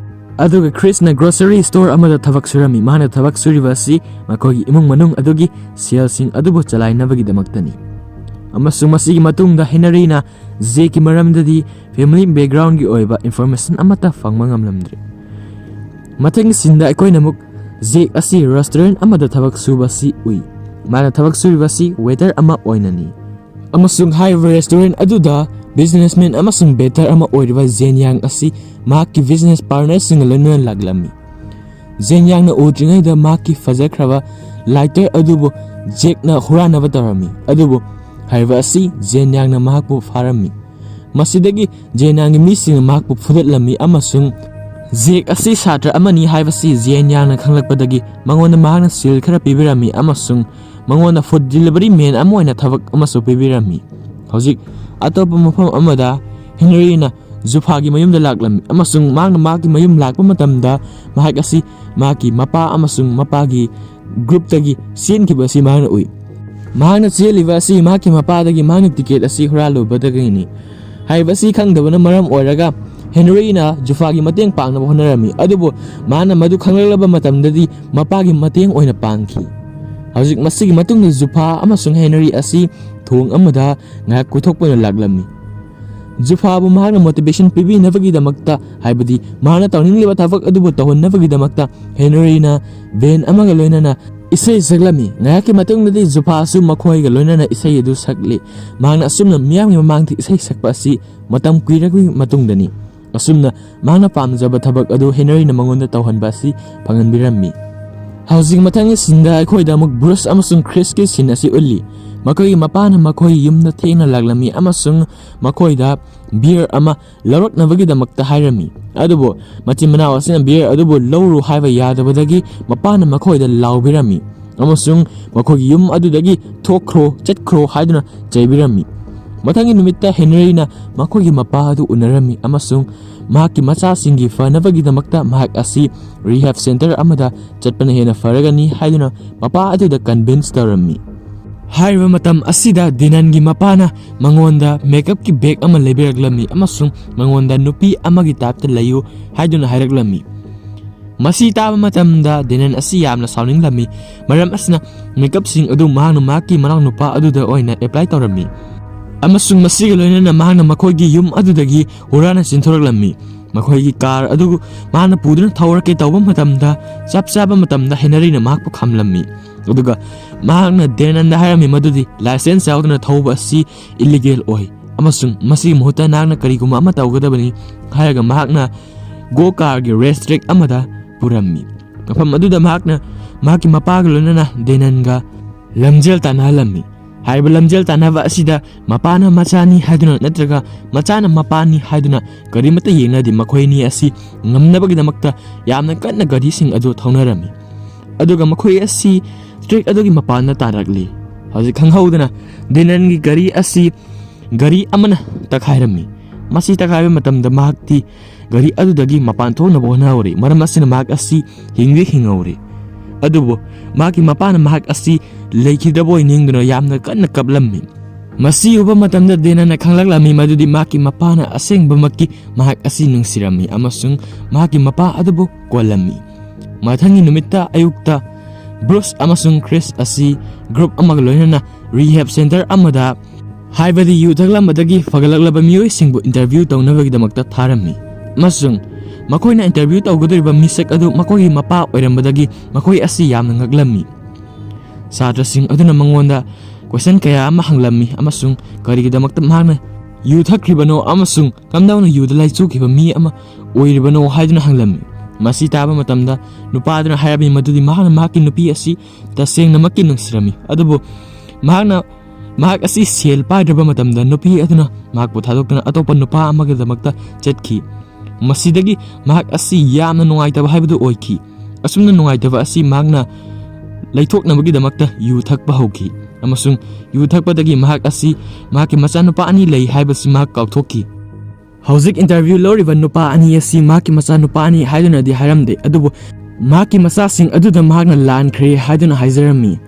ꯑꯗꯨꯒ ꯈ꯭ꯔꯤꯁꯅ ꯒ꯭ꯔꯣꯁꯔꯤ ꯁ꯭ꯇꯣꯔ ꯑꯃꯗ ꯊꯕꯛ ꯁꯨꯔꯝꯃꯤ꯫ ꯃꯍꯥꯛꯅ ꯊꯕꯛ ꯁꯨꯔꯤꯕ ꯑꯁꯤ ꯃꯈꯣꯏꯒꯤ ꯏꯃꯨꯡ ꯃꯅꯨꯡ ꯑꯗꯨꯒꯤ ꯁꯦꯜꯁꯤꯡ ꯑꯗꯨꯕꯨ ꯆꯂꯥꯏꯅꯕꯒꯤꯗꯃꯛꯇꯅꯤ꯫ ꯑꯃꯁꯨꯡ ꯃꯁꯤꯒꯤ ꯃꯇꯨꯡꯗ ꯍꯦꯅꯔꯤꯅ ꯖꯦꯛꯀꯤ ꯃꯔꯝꯗꯗꯤ ꯐꯦꯃꯤꯂꯤ ꯕꯦꯛꯒ꯭ꯔꯥꯎꯟꯒꯤ ꯑꯣꯏꯕ ꯏꯟꯐꯣꯔꯃꯦꯁꯟ ꯑꯃꯠꯇ ꯐꯪꯕ ꯉꯝꯂꯝꯗ꯭ꯔꯦ꯫ ꯃꯊꯪꯒꯤ ꯁꯤꯟꯗ ꯑꯩꯈꯣꯏꯅ ꯑꯃꯨꯛ ꯖꯦꯛ ꯑꯁꯤ ꯔꯦꯁꯇꯨꯔꯦꯟ ꯑꯃꯗ ꯊꯕꯛ ꯁꯨꯕ ꯑꯁꯤ ꯎꯏ꯫ ꯃꯥꯅ ꯊꯕꯛ ꯁꯨꯔꯤꯕ ꯑꯁꯤ ꯋꯦꯇꯔ ꯑꯃ ꯑꯣꯏꯅꯅꯤ꯫ ꯑꯃꯁꯨꯡ ꯍꯥꯏꯔꯤꯕ ꯔꯦꯁꯇꯨꯔꯦꯟ ꯑꯗꯨꯗ ꯕꯤꯖꯤꯅꯦꯁꯃꯦꯟ ꯑꯃꯁꯨꯡ ꯕꯦꯇꯔ ꯑꯃ ꯑꯣꯏꯔꯤꯕ ꯖꯦꯟ ꯌꯥꯡ ꯑꯁꯤ ꯃꯍꯥꯛꯀꯤ ꯕꯤꯖꯤꯅꯦꯁ ꯄꯥꯔꯠꯅꯔꯁꯤꯡꯒ ꯂꯣꯏꯅꯅ ꯂꯥꯛꯂꯝꯃꯤ꯫ ꯖꯦꯟ ꯌꯥꯡꯅ ꯎꯗ꯭ꯔꯤꯉꯩꯗ ꯃꯍꯥꯛꯀꯤ ꯐꯖꯈ꯭ꯔꯕ ꯂꯥꯏꯇꯔ ꯑꯗꯨꯕꯨ ꯖꯦꯛꯅ ꯍꯨꯔꯥꯟꯅꯕ ꯇꯧꯔꯝꯃꯤ, ꯑꯗꯨꯕꯨ ꯍꯥꯏꯔꯤꯕ ꯑꯁꯤ ꯖꯦꯟ ꯌꯥꯡꯅ ꯃꯍꯥꯛꯄꯨ ꯐꯥꯔꯝꯃꯤ꯫ ꯃꯁꯤꯗꯒꯤ ꯖꯦꯟ ꯌꯥꯡꯒꯤ ꯃꯤꯁꯤꯡꯅ ꯃꯍꯥꯛꯄꯨ ꯐꯨꯗꯠꯂꯝꯃꯤ, ꯑꯃꯁꯨꯡ ꯖꯦꯛ ꯑꯁꯤ ꯁꯥꯇ꯭ꯔ ꯑꯃꯅꯤ ꯍꯥꯏꯕꯁꯤ ꯖꯦꯟ ꯌꯥꯡꯅ ꯈꯪꯂꯛꯄꯗꯒꯤ ꯃꯉꯣꯟꯗ ꯃꯍꯥꯛꯅ ꯁꯤꯜ ꯈꯔ ꯄꯤꯕꯤꯔꯝꯃꯤ ꯑꯃꯁꯨꯡ ꯃꯉꯣꯟꯗ ꯐꯨꯗ ꯗꯤꯂꯤꯚꯔꯤ ꯃꯦꯟ ꯑꯃ ꯑꯣꯏꯅ ꯊꯕꯛ ꯑꯃꯁꯨ ꯄꯤꯕꯤꯔꯝꯃꯤ꯫ ꯍꯧꯖꯤꯛ ꯑꯇꯣꯞꯄ ꯃꯐꯝ ꯑꯃꯗ ꯍꯦꯅꯔꯤꯅ ꯖꯨꯐꯥꯒꯤ ꯃꯌꯨꯝꯗ ꯂꯥꯛꯂꯝꯃꯤ, ꯑꯃꯁꯨꯡ ꯃꯍꯥꯛꯅ ꯃꯍꯥꯛꯀꯤ ꯃꯌꯨꯝ ꯂꯥꯛꯄ ꯃꯇꯝꯗ ꯃꯍꯥꯛ ꯑꯁꯤ ꯃꯍꯥꯛꯀꯤ ꯃꯄꯥ ꯑꯃꯁꯨꯡ ꯃꯄꯥꯒꯤ ꯒ꯭ꯔꯨꯞꯇꯒꯤ ꯆꯦꯟꯈꯤꯕ ꯑꯁꯤ ꯃꯍꯥꯛꯅ ꯎꯏ꯫ ꯃꯍꯥꯛꯅ ꯆꯦꯜꯂꯤꯕ ꯑꯁꯤ ꯃꯍꯥꯛꯀꯤ ꯃꯄꯥꯗꯒꯤ ꯃꯍꯥꯛꯅ ꯇꯤꯀꯦꯠ ꯑꯁꯤ ꯍꯨꯔꯥꯜꯂꯨꯕꯗꯒꯤꯅꯤ꯫ ꯍꯥꯏꯔꯤꯕ ꯑꯁꯤ ꯈꯪꯗꯕꯅ ꯃꯔꯝ ꯑꯣꯏꯔꯒ ꯍꯦꯅꯔꯤꯅ ꯖꯨꯐꯥꯒꯤ ꯃꯇꯦꯡ ꯄꯥꯡꯅꯕ ꯍꯣꯠꯅꯔꯝꯃꯤ, ꯑꯗꯨꯕꯨ ꯃꯥꯅ ꯃꯗꯨ ꯈꯪꯂꯛꯂꯕ ꯃꯇꯝꯗꯗꯤ ꯃꯄꯥꯒꯤ ꯃꯇꯦꯡ ꯑꯣꯏꯅ ꯄꯥꯡꯈꯤ꯫ ꯍꯧꯖꯤꯛ ꯃꯁꯤꯒꯤ ꯃꯇꯨꯡꯗ ꯖꯨꯐꯥ ꯑꯃꯁꯨꯡ ꯍꯦꯅꯔꯤ ꯑꯁꯤ ꯊꯣꯡ ꯑꯃꯗ ꯉꯥꯏꯍꯥꯛ ꯀꯣꯏꯊꯣꯛꯄ ꯑꯣꯏꯅ ꯂꯥꯛꯂꯝꯃꯤ꯫ ꯖꯨꯐꯥꯕꯨ ꯃꯍꯥꯛꯅ ꯃꯣꯇꯤꯚꯦꯁꯟ ꯄꯤꯕꯤꯅꯕꯒꯤꯗꯃꯛꯇ, ꯍꯥꯏꯕꯗꯤ ꯃꯍꯥꯛꯅ ꯇꯧꯅꯤꯡꯂꯤꯕ ꯊꯕꯛ ꯑꯗꯨꯕꯨ ꯇꯧꯍꯟꯅꯕꯒꯤꯗꯃꯛꯇ, ꯍꯦꯅꯔꯤꯅ ꯚꯦꯟ ꯑꯃꯒ ꯂꯣꯏꯅꯅ ꯏꯁꯩ ꯁꯛꯂꯝꯃꯤ꯫ ꯉꯥꯏꯍꯥꯛꯀꯤ ꯃꯇꯨꯡꯗꯗꯤ ꯖꯨꯐꯥꯁꯨ ꯃꯈꯣꯏꯒ ꯂꯣꯏꯅꯅ ꯏꯁꯩ ꯑꯗꯨ ꯁꯛꯂꯤ꯫ ꯃꯍꯥꯛꯅ ꯑꯁꯨꯝꯅ ꯃꯤꯌꯥꯝꯒꯤ ꯃꯃꯥꯡꯗ ꯏꯁꯩ ꯁꯛꯄ ꯑꯁꯤ ꯃꯇꯝ ꯀꯨꯏꯔꯕꯒꯤ ꯃꯇꯨꯡꯗꯅꯤ꯫ ꯑꯁꯨꯝꯅ ꯃꯍꯥꯛꯅ ꯄꯥꯝꯖꯕ ꯊꯕꯛ ꯑꯗꯨ ꯍꯦꯅꯔꯤꯅ ꯃꯉꯣꯟꯗ ꯇꯧꯍꯟꯕ ꯑꯁꯤ ꯐꯪꯍꯟꯕꯤꯔꯝꯃꯤ꯫ ꯍꯧꯖꯤꯛ ꯃꯊꯪꯒꯤ ꯁꯤꯟꯗ ꯑꯩꯈꯣꯏꯗ ꯑꯃꯨꯛ ꯕ꯭ꯔꯨꯁ ꯑꯃꯁꯨꯡ ꯈ꯭ꯔꯤꯁꯀꯤ ꯁꯤꯟ ꯑꯁꯤ ꯎꯠꯂꯤ꯫ ꯃꯈꯣꯏꯒꯤ ꯃꯄꯥꯅ ꯃꯈꯣꯏꯒꯤ ꯌꯨꯝꯗ ꯊꯦꯡꯅ ꯂꯥꯛꯂꯝꯃꯤ ꯑꯃꯁꯨꯡ ꯃꯈꯣꯏꯗ ꯕꯤꯌꯔ ꯑꯃ ꯂꯧꯔꯛꯅꯕꯒꯤꯗꯃꯛꯇ ꯍꯥꯏꯔꯝꯃꯤ꯫ ꯑꯗꯨꯕꯨ ꯃꯆꯤꯟ ꯃꯅꯥꯎ ꯑꯁꯤꯅ ꯕꯤꯌꯔ ꯑꯗꯨꯕꯨ ꯂꯧꯔꯨ ꯍꯥꯏꯕ ꯌꯥꯗꯕꯗꯒꯤ ꯃꯄꯥꯅ ꯃꯈꯣꯏꯗ ꯂꯥꯎꯕꯤꯔꯝꯃꯤ ꯑꯃꯁꯨꯡ ꯃꯈꯣꯏꯒꯤ ꯌꯨꯝ ꯑꯗꯨꯗꯒꯤ "ꯊꯣꯛꯈ꯭ꯔꯣ, ꯆꯠꯈ꯭ꯔꯣ" ꯍꯥꯏꯗꯨꯅ ꯆꯩꯕꯤꯔꯝꯃꯤ꯫ ꯃꯊꯪꯒꯤ ꯅꯨꯃꯤꯠꯇ ꯍꯦꯅꯔꯤꯅ ꯃꯈꯣꯏꯒꯤ ꯃꯄꯥ ꯑꯗꯨ ꯎꯅꯔꯝꯃꯤ ꯑꯃꯁꯨꯡ ꯃꯍꯥꯛꯀꯤ ꯃꯆꯥꯁꯤꯡꯒꯤ ꯐꯅꯕꯒꯤꯗꯃꯛꯇ ꯃꯍꯥꯛ ꯑꯁꯤ ꯔꯤꯍꯦꯕ ꯁꯦꯟꯇꯔ ꯑꯃꯗ ꯆꯠꯄꯅ ꯍꯦꯟꯅ ꯐꯔꯒꯅꯤ ꯍꯥꯏꯗꯨꯅ ꯃꯄꯥ ꯑꯗꯨꯗ ꯀꯟꯚꯤꯟꯁ ꯇꯧꯔꯝꯃꯤ꯫ ꯍꯥꯏꯔꯤꯕ ꯃꯇꯝ ꯑꯁꯤꯗ ꯗꯤꯅꯟꯒꯤ ꯃꯄꯥꯅ ꯃꯉꯣꯟꯗ ꯃꯦꯀꯞꯀꯤ ꯕꯦꯒ ꯑꯃ ꯂꯩꯕꯤꯔꯛꯂꯝꯃꯤ ꯑꯃꯁꯨꯡ ꯃꯉꯣꯟꯗ "ꯅꯨꯄꯤ ꯑꯃꯒꯤ ꯇꯥꯏꯞꯇ ꯂꯩꯌꯨ" ꯍꯥꯏꯗꯨꯅ ꯍꯥꯏꯔꯛꯂꯝꯃꯤ꯫ ꯃꯁꯤ ꯇꯥꯕ ꯃꯇꯝꯗ ꯗꯤꯅꯟ ꯑꯁꯤ ꯌꯥꯝꯅ ꯁꯥꯎꯅꯤꯡꯂꯝꯃꯤ, ꯃꯔꯝ ꯑꯁꯤꯅ ꯃꯦꯀꯞꯁꯤꯡ ꯑꯗꯨ ꯃꯍꯥꯛꯅ ꯃꯍꯥꯛꯀꯤ ꯃꯅꯥꯎꯅꯨꯄꯥ ꯑꯗꯨꯗ ꯑꯣꯏꯅ ꯑꯦꯄ꯭ꯂꯥꯏ ꯇꯧꯔꯝꯃꯤ ꯑꯃꯁꯨꯡ ꯃꯁꯤꯒ ꯂꯣꯏꯅꯅ ꯃꯍꯥꯛꯅ ꯃꯈꯣꯏꯒꯤ ꯌꯨꯝ ꯑꯗꯨꯗꯒꯤ ꯍꯨꯔꯥꯟꯅ ꯆꯦꯟꯊꯣꯔꯛꯂꯝꯃꯤ꯫ ꯃꯈꯣꯏꯒꯤ ꯀꯥꯔ ꯑꯗꯨ ꯃꯍꯥꯛꯅ ꯄꯨꯗꯨꯅ ꯊꯧꯔꯛꯀꯦ ꯇꯧꯕ ꯃꯇꯝꯗ, ꯆꯞ ꯆꯥꯕ ꯃꯇꯝꯗ ꯍꯦꯅꯔꯤꯅ ꯃꯍꯥꯛꯄꯨ ꯈꯥꯝꯂꯝꯃꯤ꯫ ꯑꯗꯨꯒ ꯃꯍꯥꯛꯅ ꯗꯦꯅꯟꯗ ꯍꯥꯏꯔꯝꯃꯤ ꯃꯗꯨꯗꯤ ꯂꯥꯏꯁꯦꯟꯁ ꯌꯥꯎꯗꯅ ꯊꯧꯕ ꯑꯁꯤ ꯏꯂꯤꯒꯦꯜ ꯑꯣꯏ ꯑꯃꯁꯨꯡ ꯃꯁꯤꯒꯤ ꯃꯍꯨꯠꯇ ꯅꯍꯥꯛꯅ ꯀꯔꯤꯒꯨꯝꯕ ꯑꯃ ꯇꯧꯒꯗꯕꯅꯤ ꯍꯥꯏꯔꯒ ꯃꯍꯥꯛꯅ ꯒꯣ ꯀꯥꯔꯒꯤ ꯔꯦꯁ ꯇ꯭ꯔꯦꯛ ꯑꯃꯗ ꯄꯨꯔꯝꯃꯤ꯫ ꯃꯐꯝ ꯑꯗꯨꯗ ꯃꯍꯥꯛꯅ ꯃꯍꯥꯛꯀꯤ ꯃꯄꯥꯒ ꯂꯣꯏꯅꯅ ꯗꯦꯅꯟꯒ ꯂꯝꯖꯦꯜ ꯇꯥꯟꯅꯍꯜꯂꯝꯃꯤ꯫ ꯍꯥꯏꯔꯤꯕ ꯂꯝꯖꯦꯜ ꯇꯥꯟꯅꯕ ꯑꯁꯤꯗ ꯃꯄꯥꯅ ꯃꯆꯥꯅꯤ ꯍꯥꯏꯗꯨꯅ ꯅꯠꯇ꯭ꯔꯒ ꯃꯆꯥꯅ ꯃꯄꯥꯅꯤ ꯍꯥꯏꯗꯨꯅ ꯀꯔꯤꯃꯠꯇ ꯌꯦꯡꯅꯗꯦ꯫ ꯃꯈꯣꯏ ꯑꯅꯤ ꯑꯁꯤ ꯉꯝꯅꯕꯒꯤꯗꯃꯛꯇ ꯌꯥꯝꯅ ꯀꯟꯅ ꯒꯥꯔꯤꯁꯤꯡ ꯑꯗꯨ ꯊꯧꯅꯔꯝꯃꯤ꯫ ꯑꯗꯨꯒ ꯃꯈꯣꯏ ꯑꯁꯤ ꯇ꯭ꯔꯦꯛ ꯑꯗꯨꯒꯤ ꯃꯄꯥꯟꯗ ꯇꯥꯔꯛꯂꯤ꯫ ꯍꯧꯖꯤꯛ ꯈꯪꯍꯧꯗꯅ ꯗꯦꯅꯟꯒꯤ ꯒꯥꯔꯤ ꯑꯁꯤ ꯒꯥꯔꯤ ꯑꯃꯅ ꯇꯛꯈꯥꯏꯔꯝꯃꯤ꯫ ꯃꯁꯤ ꯇꯛꯈꯥꯏꯕ ꯃꯇꯝꯗ ꯃꯍꯥꯛꯇꯤ ꯒꯥꯔꯤ ꯑꯗꯨꯗꯒꯤ ꯃꯄꯥꯟ ꯊꯣꯛꯅꯕ ꯍꯣꯠꯅꯍꯧꯔꯤ, ꯃꯔꯝ ꯑꯁꯤꯅ ꯃꯍꯥꯛ ꯑꯁꯤ ꯍꯤꯡꯗꯤ ꯍꯤꯡꯍꯧꯔꯤ꯫ ꯑꯗꯨꯕꯨ ꯃꯍꯥꯛꯀꯤ ꯃꯄꯥꯅ ꯃꯍꯥꯛ ꯑꯁꯤ ꯂꯩꯈꯤꯗ꯭ꯔꯕꯣꯏ ꯅꯤꯡꯗꯨꯅ ꯌꯥꯝꯅ ꯀꯟꯅ ꯀꯞꯂꯝꯃꯤ꯫ ꯃꯁꯤ ꯎꯕ ꯃꯇꯝꯗ ꯗꯦꯅꯥꯅ ꯈꯪꯂꯛꯂꯝꯃꯤ ꯃꯗꯨꯗꯤ ꯃꯍꯥꯛꯀꯤ ꯃꯄꯥꯅ ꯑꯁꯦꯡꯕꯃꯛꯀꯤ ꯃꯍꯥꯛ ꯑꯁꯤ ꯅꯨꯡꯁꯤꯔꯝꯃꯤ ꯑꯃꯁꯨꯡ ꯃꯍꯥꯛꯀꯤ ꯃꯄꯥ ꯑꯗꯨꯕꯨ ꯀꯣꯜꯂꯝꯃꯤ꯫ ꯃꯊꯪꯒꯤ ꯅꯨꯃꯤꯠꯇ ꯑꯌꯨꯛꯇ ꯕ꯭ꯔꯨꯁ ꯑꯃꯁꯨꯡ ꯀ꯭ꯔꯤꯁ ꯑꯁꯤ ꯒ꯭ꯔꯨꯞ ꯑꯃꯒ ꯂꯣꯏꯅꯅ ꯔꯤꯍꯦꯕ ꯁꯦꯟꯇꯔ ꯑꯃꯗ, ꯍꯥꯏꯕꯗꯤ ꯌꯨ ꯊꯛꯂꯝꯕꯗꯒꯤ ꯐꯒꯠꯂꯛꯂꯕ ꯃꯤꯑꯣꯏꯁꯤꯡꯕꯨ ꯏꯟꯇꯔꯚ꯭ꯌꯨ ꯇꯧꯅꯕꯒꯤꯗꯃꯛꯇ ꯊꯥꯔꯝꯃꯤ ꯑꯃꯁꯨꯡ ꯃꯈꯣꯏꯅ ꯏꯟꯇꯔꯚ꯭ꯌꯨ ꯇꯧꯒꯗꯧꯔꯤꯕ ꯃꯤꯁꯛ ꯑꯗꯨ ꯃꯈꯣꯏꯒꯤ ꯃꯄꯥ ꯑꯣꯏꯔꯝꯕꯗꯒꯤ ꯃꯈꯣꯏ ꯑꯁꯤ ꯌꯥꯝꯅ ꯉꯛꯂꯝꯃꯤ꯫ ꯁꯥꯇ꯭ꯔꯁꯤꯡ ꯑꯗꯨꯅ ꯃꯉꯣꯟꯗ ꯀꯣꯏꯁꯟ ꯀꯌꯥ ꯑꯃ ꯍꯪꯂꯝꯃꯤ ꯑꯃꯁꯨꯡ ꯀꯔꯤꯒꯤꯗꯃꯛꯇ ꯃꯍꯥꯛꯅ ꯌꯨ ꯊꯛꯈ꯭ꯔꯤꯕꯅꯣ ꯑꯃꯁꯨꯡ ꯀꯝꯗꯧꯅ ꯌꯨꯗ ꯂꯥꯏꯆꯨꯈꯤꯕ ꯃꯤ ꯑꯃ ꯑꯣꯏꯔꯤꯕꯅꯣ ꯍꯥꯏꯗꯨꯅ ꯍꯪꯂꯝꯃꯤ꯫ ꯃꯁꯤ ꯇꯥꯕ ꯃꯇꯝꯗ ꯅꯨꯄꯥ ꯑꯗꯨꯅ ꯍꯥꯏꯔꯝꯃꯤ ꯃꯗꯨꯗꯤ ꯃꯍꯥꯛꯅ ꯃꯍꯥꯛꯀꯤ ꯅꯨꯄꯤ ꯑꯁꯤ ꯇꯁꯦꯡꯅꯃꯛꯀꯤ ꯅꯨꯡꯁꯤꯔꯝꯃꯤ, ꯑꯗꯨꯕꯨ ꯃꯍꯥꯛꯅ ꯃꯍꯥꯛ ꯑꯁꯤ ꯁꯦꯜ ꯄꯥꯏꯗ꯭ꯔꯕ ꯃꯇꯝꯗ ꯅꯨꯄꯤ ꯑꯗꯨꯅ ꯃꯍꯥꯛꯄꯨ ꯊꯥꯗꯣꯛꯇꯨꯅ ꯑꯇꯣꯞꯄ ꯅꯨꯄꯥ ꯑꯃꯒꯤꯗꯃꯛꯇ ꯆꯠꯈꯤ꯫ ꯃꯁꯤꯗꯒꯤ ꯃꯍꯥꯛ ꯑꯁꯤ ꯌꯥꯝꯅ ꯅꯨꯡꯉꯥꯏꯇꯕ ꯍꯥꯏꯕꯗꯨ ꯑꯣꯏꯈꯤ꯫ ꯑꯁꯨꯝꯅ ꯅꯨꯡꯉꯥꯏꯇꯕ ꯑꯁꯤ ꯃꯍꯥꯛꯅ ꯂꯩꯊꯣꯛꯅꯕꯒꯤꯗꯃꯛꯇ ꯌꯨ ꯊꯛꯄ ꯍꯧꯈꯤ ꯑꯃꯁꯨꯡ ꯌꯨ ꯊꯛꯄꯗꯒꯤ ꯃꯍꯥꯛ ꯑꯁꯤ ꯃꯍꯥꯛꯀꯤ ꯃꯆꯥꯅꯨꯄꯥ ꯑꯅꯤ ꯂꯩ ꯍꯥꯏꯕꯁꯤ ꯃꯍꯥꯛ ꯀꯥꯎꯊꯣꯛꯈꯤ꯫ ꯍꯧꯖꯤꯛ ꯏꯟꯇꯔꯚ꯭ꯌꯨ ꯂꯧꯔꯤꯕ ꯅꯨꯄꯥ ꯑꯅꯤ ꯑꯁꯤ ꯃꯍꯥꯛꯀꯤ ꯃꯆꯥꯅꯨꯄꯥ ꯑꯅꯤ ꯍꯥꯏꯗꯨꯅꯗꯤ ꯍꯥꯏꯔꯝꯗꯦ, ꯑꯗꯨꯕꯨ ꯃꯍꯥꯛꯀꯤ ꯃꯆꯥꯁꯤꯡ ꯑꯗꯨꯗ ꯃꯍꯥꯛꯅ ꯂꯥꯟꯈ꯭ꯔꯦ ꯍꯥꯏꯗꯨꯅ ꯍꯥꯏꯖꯔꯝꯃꯤ꯫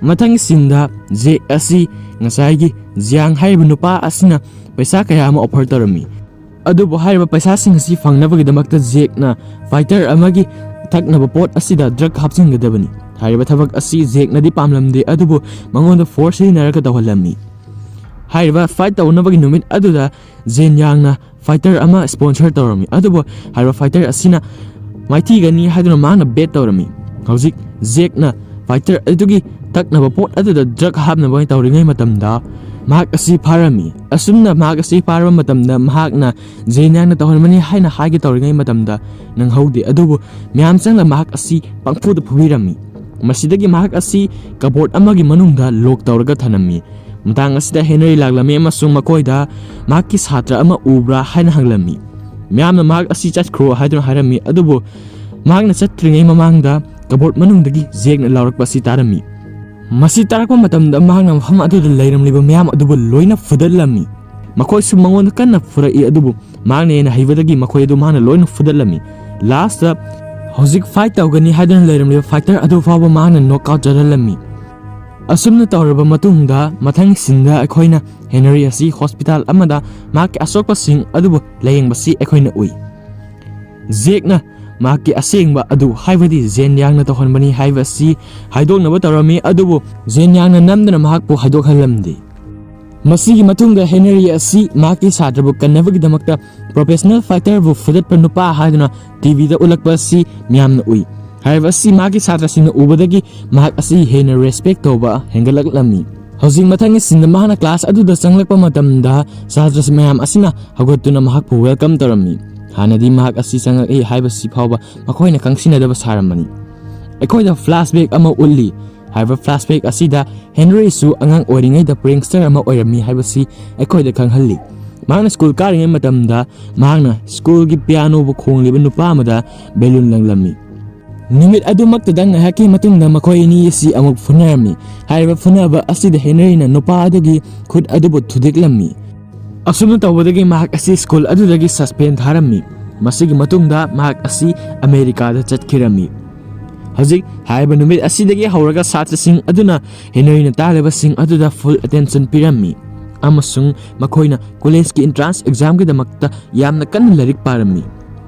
ꯃꯊꯪꯒꯤ ꯁꯤꯟꯗ ꯖꯦꯛ ꯑꯁꯤ ꯉꯁꯥꯏꯒꯤ ꯖꯤꯌꯥꯡ ꯍꯥꯏꯔꯤꯕ ꯅꯨꯄꯥ ꯑꯁꯤꯅ ꯄꯩꯁꯥ ꯀꯌꯥ ꯑꯃ ꯑꯣꯐꯔ ꯇꯧꯔꯝꯃꯤ, ꯑꯗꯨꯕꯨ ꯍꯥꯏꯔꯤꯕ ꯄꯩꯁꯥꯁꯤꯡ ꯑꯁꯤ ꯐꯪꯅꯕꯒꯤꯗꯃꯛꯇ ꯖꯦꯛꯅ ꯐꯥꯏꯇꯔ ꯑꯃꯒꯤ ꯊꯛꯅꯕ ꯄꯣꯠ ꯑꯁꯤꯗ ꯗ꯭ꯔꯒ ꯍꯥꯞꯆꯤꯟꯒꯗꯕꯅꯤ꯫ ꯍꯥꯏꯔꯤꯕ ꯊꯕꯛ ꯑꯁꯤ ꯖꯦꯛꯅꯗꯤ ꯄꯥꯝꯂꯝꯗꯦ, ꯑꯗꯨꯕꯨ ꯃꯉꯣꯟꯗ ꯐꯣꯔꯁ ꯁꯤꯖꯤꯟꯅꯔꯒ ꯇꯧꯍꯜꯂꯝꯃꯤ꯫ ꯍꯥꯏꯔꯤꯕ ꯐꯥꯏꯠ ꯇꯧꯅꯕꯒꯤ ꯅꯨꯃꯤꯠ ꯑꯗꯨꯗ ꯖꯦꯟ ꯌꯥꯡꯅ ꯐꯥꯏꯇꯔ ꯑꯃ ꯁ꯭ꯄꯣꯟꯁꯔ ꯇꯧꯔꯝꯃꯤ, ꯑꯗꯨꯕꯨ ꯍꯥꯏꯔꯤꯕ ꯐꯥꯏꯇꯔ ꯑꯁꯤꯅ ꯃꯥꯏꯊꯤꯒꯅꯤ ꯍꯥꯏꯗꯨꯅ ꯃꯍꯥꯛꯅ ꯕꯦꯠ ꯇꯧꯔꯝꯃꯤ꯫ ꯍꯧꯖꯤꯛ ꯖꯦꯛꯅ ꯐꯥꯏꯇꯔ ꯑꯗꯨꯒꯤ ꯊꯛꯅꯕ ꯄꯣꯠ ꯑꯗꯨꯗ ꯗ꯭ꯔꯒ ꯍꯥꯞꯅꯕ ꯇꯧꯔꯤꯉꯩ ꯃꯇꯝꯗ ꯃꯍꯥꯛ ꯑꯁꯤ ꯐꯥꯔꯝꯃꯤ꯫ ꯑꯁꯨꯝꯅ ꯃꯍꯥꯛ ꯑꯁꯤ ꯐꯥꯔꯕ ꯃꯇꯝꯗ ꯃꯍꯥꯛꯅ ꯖꯦꯟ ꯌꯥꯡꯅ ꯇꯧꯍꯟꯕꯅꯤ ꯍꯥꯏꯅ ꯍꯥꯏꯒꯦ ꯇꯧꯔꯤꯉꯩ ꯃꯇꯝꯗ ꯅꯪꯍꯧꯗꯦ, ꯑꯗꯨꯕꯨ ꯃꯌꯥꯝ ꯆꯪꯅ ꯃꯍꯥꯛ ꯑꯁꯤ ꯄꯪꯐꯨꯗ ꯐꯨꯕꯤꯔꯝꯃꯤ꯫ ꯃꯁꯤꯗꯒꯤ ꯃꯍꯥꯛ ꯑꯁꯤ ꯀꯕꯣꯔꯗ ꯑꯃꯒꯤ ꯃꯅꯨꯡꯗ ꯂꯣꯛ ꯇꯧꯔꯒ ꯊꯅꯝꯃꯤ꯫ ꯃꯇꯥꯡ ꯑꯁꯤꯗ ꯍꯦꯅꯔꯤ ꯂꯥꯛꯂꯝꯃꯤ ꯑꯃꯁꯨꯡ ꯃꯈꯣꯏꯗ ꯃꯍꯥꯛꯀꯤ ꯁꯥꯇ꯭ꯔ ꯑꯃ ꯎꯕ꯭ꯔꯥ ꯍꯥꯏꯅ ꯍꯪꯂꯝꯃꯤ꯫ ꯃꯌꯥꯝꯅ ꯃꯍꯥꯛ ꯑꯁꯤ ꯆꯠꯈ꯭ꯔꯣ ꯍꯥꯏꯗꯨꯅ ꯍꯥꯏꯔꯝꯃꯤ, ꯑꯗꯨꯕꯨ ꯃꯍꯥꯛꯅ ꯆꯠꯇ꯭ꯔꯤꯉꯩ ꯃꯃꯥꯡꯗ ꯀꯕꯣꯔꯗ ꯃꯅꯨꯡꯗꯒꯤ ꯖꯦꯛꯅ ꯂꯥꯎꯔꯛꯄ ꯑꯁꯤ ꯇꯥꯔꯝꯃꯤ꯫ ꯃꯁꯤ ꯇꯥꯔꯛꯄ ꯃꯇꯝꯗ ꯃꯍꯥꯛꯅ ꯃꯐꯝ ꯑꯗꯨꯗ ꯂꯩꯔꯝꯂꯤꯕ ꯃꯌꯥꯝ ꯑꯗꯨꯕꯨ ꯂꯣꯏꯅ ꯐꯨꯗꯠꯂꯝꯃꯤ꯫ ꯃꯈꯣꯏꯁꯨ ꯃꯉꯣꯟꯗ ꯀꯟꯅ ꯐꯨꯔꯛꯏ, ꯑꯗꯨꯕꯨ ꯃꯍꯥꯛꯅ ꯍꯦꯟꯅ ꯍꯩꯕꯗꯒꯤ ꯃꯈꯣꯏ ꯑꯗꯨ ꯃꯍꯥꯛꯅ ꯂꯣꯏꯅ ꯐꯨꯗꯠꯂꯝꯃꯤ꯫ ꯂꯥꯁꯇ ꯍꯧꯖꯤꯛ ꯐꯥꯏꯠ ꯇꯧꯒꯅꯤ ꯍꯥꯏꯗꯨꯅ ꯂꯩꯔꯝꯂꯤꯕ ꯐꯥꯏꯇꯔ ꯑꯗꯨ ꯐꯥꯎꯕ ꯃꯍꯥꯛꯅ ꯅꯣꯛ ꯑꯥꯎꯠ ꯆꯠꯍꯜꯂꯝꯃꯤ꯫ ꯑꯁꯨꯝꯅ ꯇꯧꯔꯕ ꯃꯇꯨꯡꯗ, ꯃꯊꯪ ꯁꯤꯟꯗ ꯑꯩꯈꯣꯏꯅ ꯍꯦꯅꯔꯤ ꯑꯁꯤ ꯍꯣꯁꯄꯤꯇꯥꯜ ꯑꯃꯗ ꯃꯍꯥꯛꯀꯤ ꯑꯁꯣꯛꯄꯁꯤꯡ ꯑꯗꯨꯕꯨ ꯂꯥꯌꯦꯡꯕꯁꯤ ꯑꯩꯈꯣꯏꯅ ꯎꯏ꯫ ꯖꯦꯛꯅ ꯃꯍꯥꯛꯀꯤ ꯑꯁꯦꯡꯕ ꯑꯗꯨ, ꯍꯥꯏꯕꯗꯤ ꯖꯦꯟ ꯌꯥꯡꯅ ꯇꯧꯍꯟꯕꯅꯤ ꯍꯥꯏꯕ ꯑꯁꯤ ꯍꯥꯏꯗꯣꯛꯅꯕ ꯇꯧꯔꯝꯃꯤ, ꯑꯗꯨꯕꯨ ꯖꯦꯟ ꯌꯥꯡꯅ ꯅꯝꯗꯨꯅ ꯃꯍꯥꯛꯄꯨ ꯍꯥꯏꯗꯣꯛꯍꯜꯂꯝꯗꯦ꯫ ꯃꯁꯤꯒꯤ ꯃꯇꯨꯡꯗ ꯍꯦꯅꯔꯤ ꯑꯁꯤ ꯃꯍꯥꯛꯀꯤ ꯁꯥꯇ꯭ꯔꯕꯨ ꯀꯟꯅꯕꯒꯤꯗꯃꯛꯇ ꯄ꯭ꯔꯣꯐꯦꯁꯅꯦꯜ ꯐꯥꯏꯇꯔꯕꯨ ꯐꯨꯗꯠꯄ ꯅꯨꯄꯥ ꯍꯥꯏꯗꯨꯅ ꯇꯤꯚꯤꯗ ꯎꯠꯂꯛꯄ ꯑꯁꯤ ꯃꯤꯌꯥꯝꯅ ꯎꯏ꯫ ꯍꯥꯏꯔꯤꯕ ꯑꯁꯤ ꯃꯍꯥꯛꯀꯤ ꯁꯥꯇ꯭ꯔꯁꯤꯡꯅ ꯎꯕꯗꯒꯤ ꯃꯍꯥꯛ ꯑꯁꯤ ꯍꯦꯟꯅ ꯔꯦꯁꯄꯦꯛ ꯇꯧꯕ ꯍꯦꯟꯒꯠꯂꯛꯂꯝꯃꯤ꯫ ꯍꯧꯖꯤꯛ ꯃꯊꯪꯒꯤ ꯁꯤꯟꯗ ꯃꯍꯥꯛꯅ ꯀ꯭ꯂꯥꯁ ꯑꯗꯨꯗ ꯆꯪꯂꯛꯄ ꯃꯇꯝꯗ ꯁꯥꯇ꯭ꯔ ꯃꯌꯥꯝ ꯑꯁꯤꯅ ꯍꯧꯒꯠꯇꯨꯅ ꯃꯍꯥꯛꯄꯨ ꯋꯦꯜꯀꯝ ꯇꯧꯔꯝꯃꯤ꯫ ꯍꯥꯟꯅꯗꯤ ꯃꯍꯥꯛ ꯑꯁꯤ ꯆꯪꯂꯛꯏ ꯍꯥꯏꯕꯁꯤ ꯐꯥꯎꯕ ꯃꯈꯣꯏꯅ ꯈꯪꯁꯤꯟꯅꯗꯕ ꯁꯥꯔꯝꯕꯅꯤ꯫ ꯑꯩꯈꯣꯏꯗ ꯐ꯭ꯂꯥꯁꯕꯦꯛ ꯑꯃ ꯎꯠꯂꯤ꯫ ꯍꯥꯏꯔꯤꯕ ꯐ꯭ꯂꯥꯁꯕꯦꯛ ꯑꯁꯤꯗ ꯍꯦꯅꯔꯤꯁꯨ ꯑꯉꯥꯡ ꯑꯣꯏꯔꯤꯉꯩꯗ ꯄ꯭ꯔꯦꯡꯁꯇꯔ ꯑꯃ ꯑꯣꯏꯔꯝꯃꯤ ꯍꯥꯏꯕꯁꯤ ꯑꯩꯈꯣꯏꯗ ꯈꯪꯍꯜꯂꯤ꯫ ꯃꯍꯥꯛꯅ ꯁ꯭ꯀꯨꯜ ꯀꯥꯔꯤꯉꯩ ꯃꯇꯝꯗ ꯃꯍꯥꯛꯅ ꯁ꯭ꯀꯨꯜꯒꯤ ꯄꯤꯌꯥꯅꯣꯕꯨ ꯈꯣꯡꯂꯤꯕ ꯅꯨꯄꯥ ꯑꯃꯗ ꯕꯦꯂꯨꯟ ꯂꯪꯂꯝꯃꯤ꯫ ꯅꯨꯃꯤꯠ ꯑꯗꯨꯃꯛꯇꯗ ꯉꯥꯏꯍꯥꯛꯀꯤ ꯃꯇꯨꯡꯗ ꯃꯈꯣꯏ ꯑꯅꯤ ꯑꯁꯤ ꯑꯃꯨꯛ ꯐꯨꯅꯔꯝꯃꯤ꯫ ꯍꯥꯏꯔꯤꯕ ꯐꯨꯅꯕ ꯑꯁꯤꯗ ꯍꯦꯅꯔꯤꯅ ꯅꯨꯄꯥ ꯑꯗꯨꯒꯤ ꯈꯨꯠ ꯑꯗꯨꯕꯨ ꯊꯨꯗꯦꯛꯂꯝꯃꯤ꯫ ꯑꯁꯨꯝꯅ ꯇꯧꯕꯗꯒꯤ ꯃꯍꯥꯛ ꯑꯁꯤ ꯁ꯭ꯀꯨꯜ ꯑꯗꯨꯗꯒꯤ ꯁꯁꯄꯦꯟ ꯊꯥꯔꯝꯃꯤ꯫ ꯃꯁꯤꯒꯤ ꯃꯇꯨꯡꯗ ꯃꯍꯥꯛ ꯑꯁꯤ ꯑꯃꯦꯔꯤꯀꯥꯗ ꯆꯠꯈꯤꯔꯝꯃꯤ꯫ ꯍꯧꯖꯤꯛ ꯍꯥꯏꯔꯤꯕ ꯅꯨꯃꯤꯠ ꯑꯁꯤꯗꯒꯤ ꯍꯧꯔꯒ ꯁꯥꯇ꯭ꯔꯁꯤꯡ ꯑꯗꯨꯅ ꯍꯦꯅꯔꯤꯅ ꯇꯥꯛꯂꯤꯕꯁꯤꯡ ꯑꯗꯨꯗ ꯐꯨꯜ ꯑꯦꯇꯦꯟꯁꯟ ꯄꯤꯔꯝꯃꯤ, ꯑꯃꯁꯨꯡ ꯃꯈꯣꯏꯅ ꯀꯣꯂꯦꯖꯀꯤ ꯑꯦꯟꯇ꯭ꯔꯥꯟꯁ ꯑꯦꯛꯖꯥꯝꯒꯤꯗꯃꯛꯇ ꯌꯥꯝꯅ ꯀꯟꯅ ꯂꯥꯏꯔꯤꯛ ꯄꯥꯔꯝꯃꯤ꯫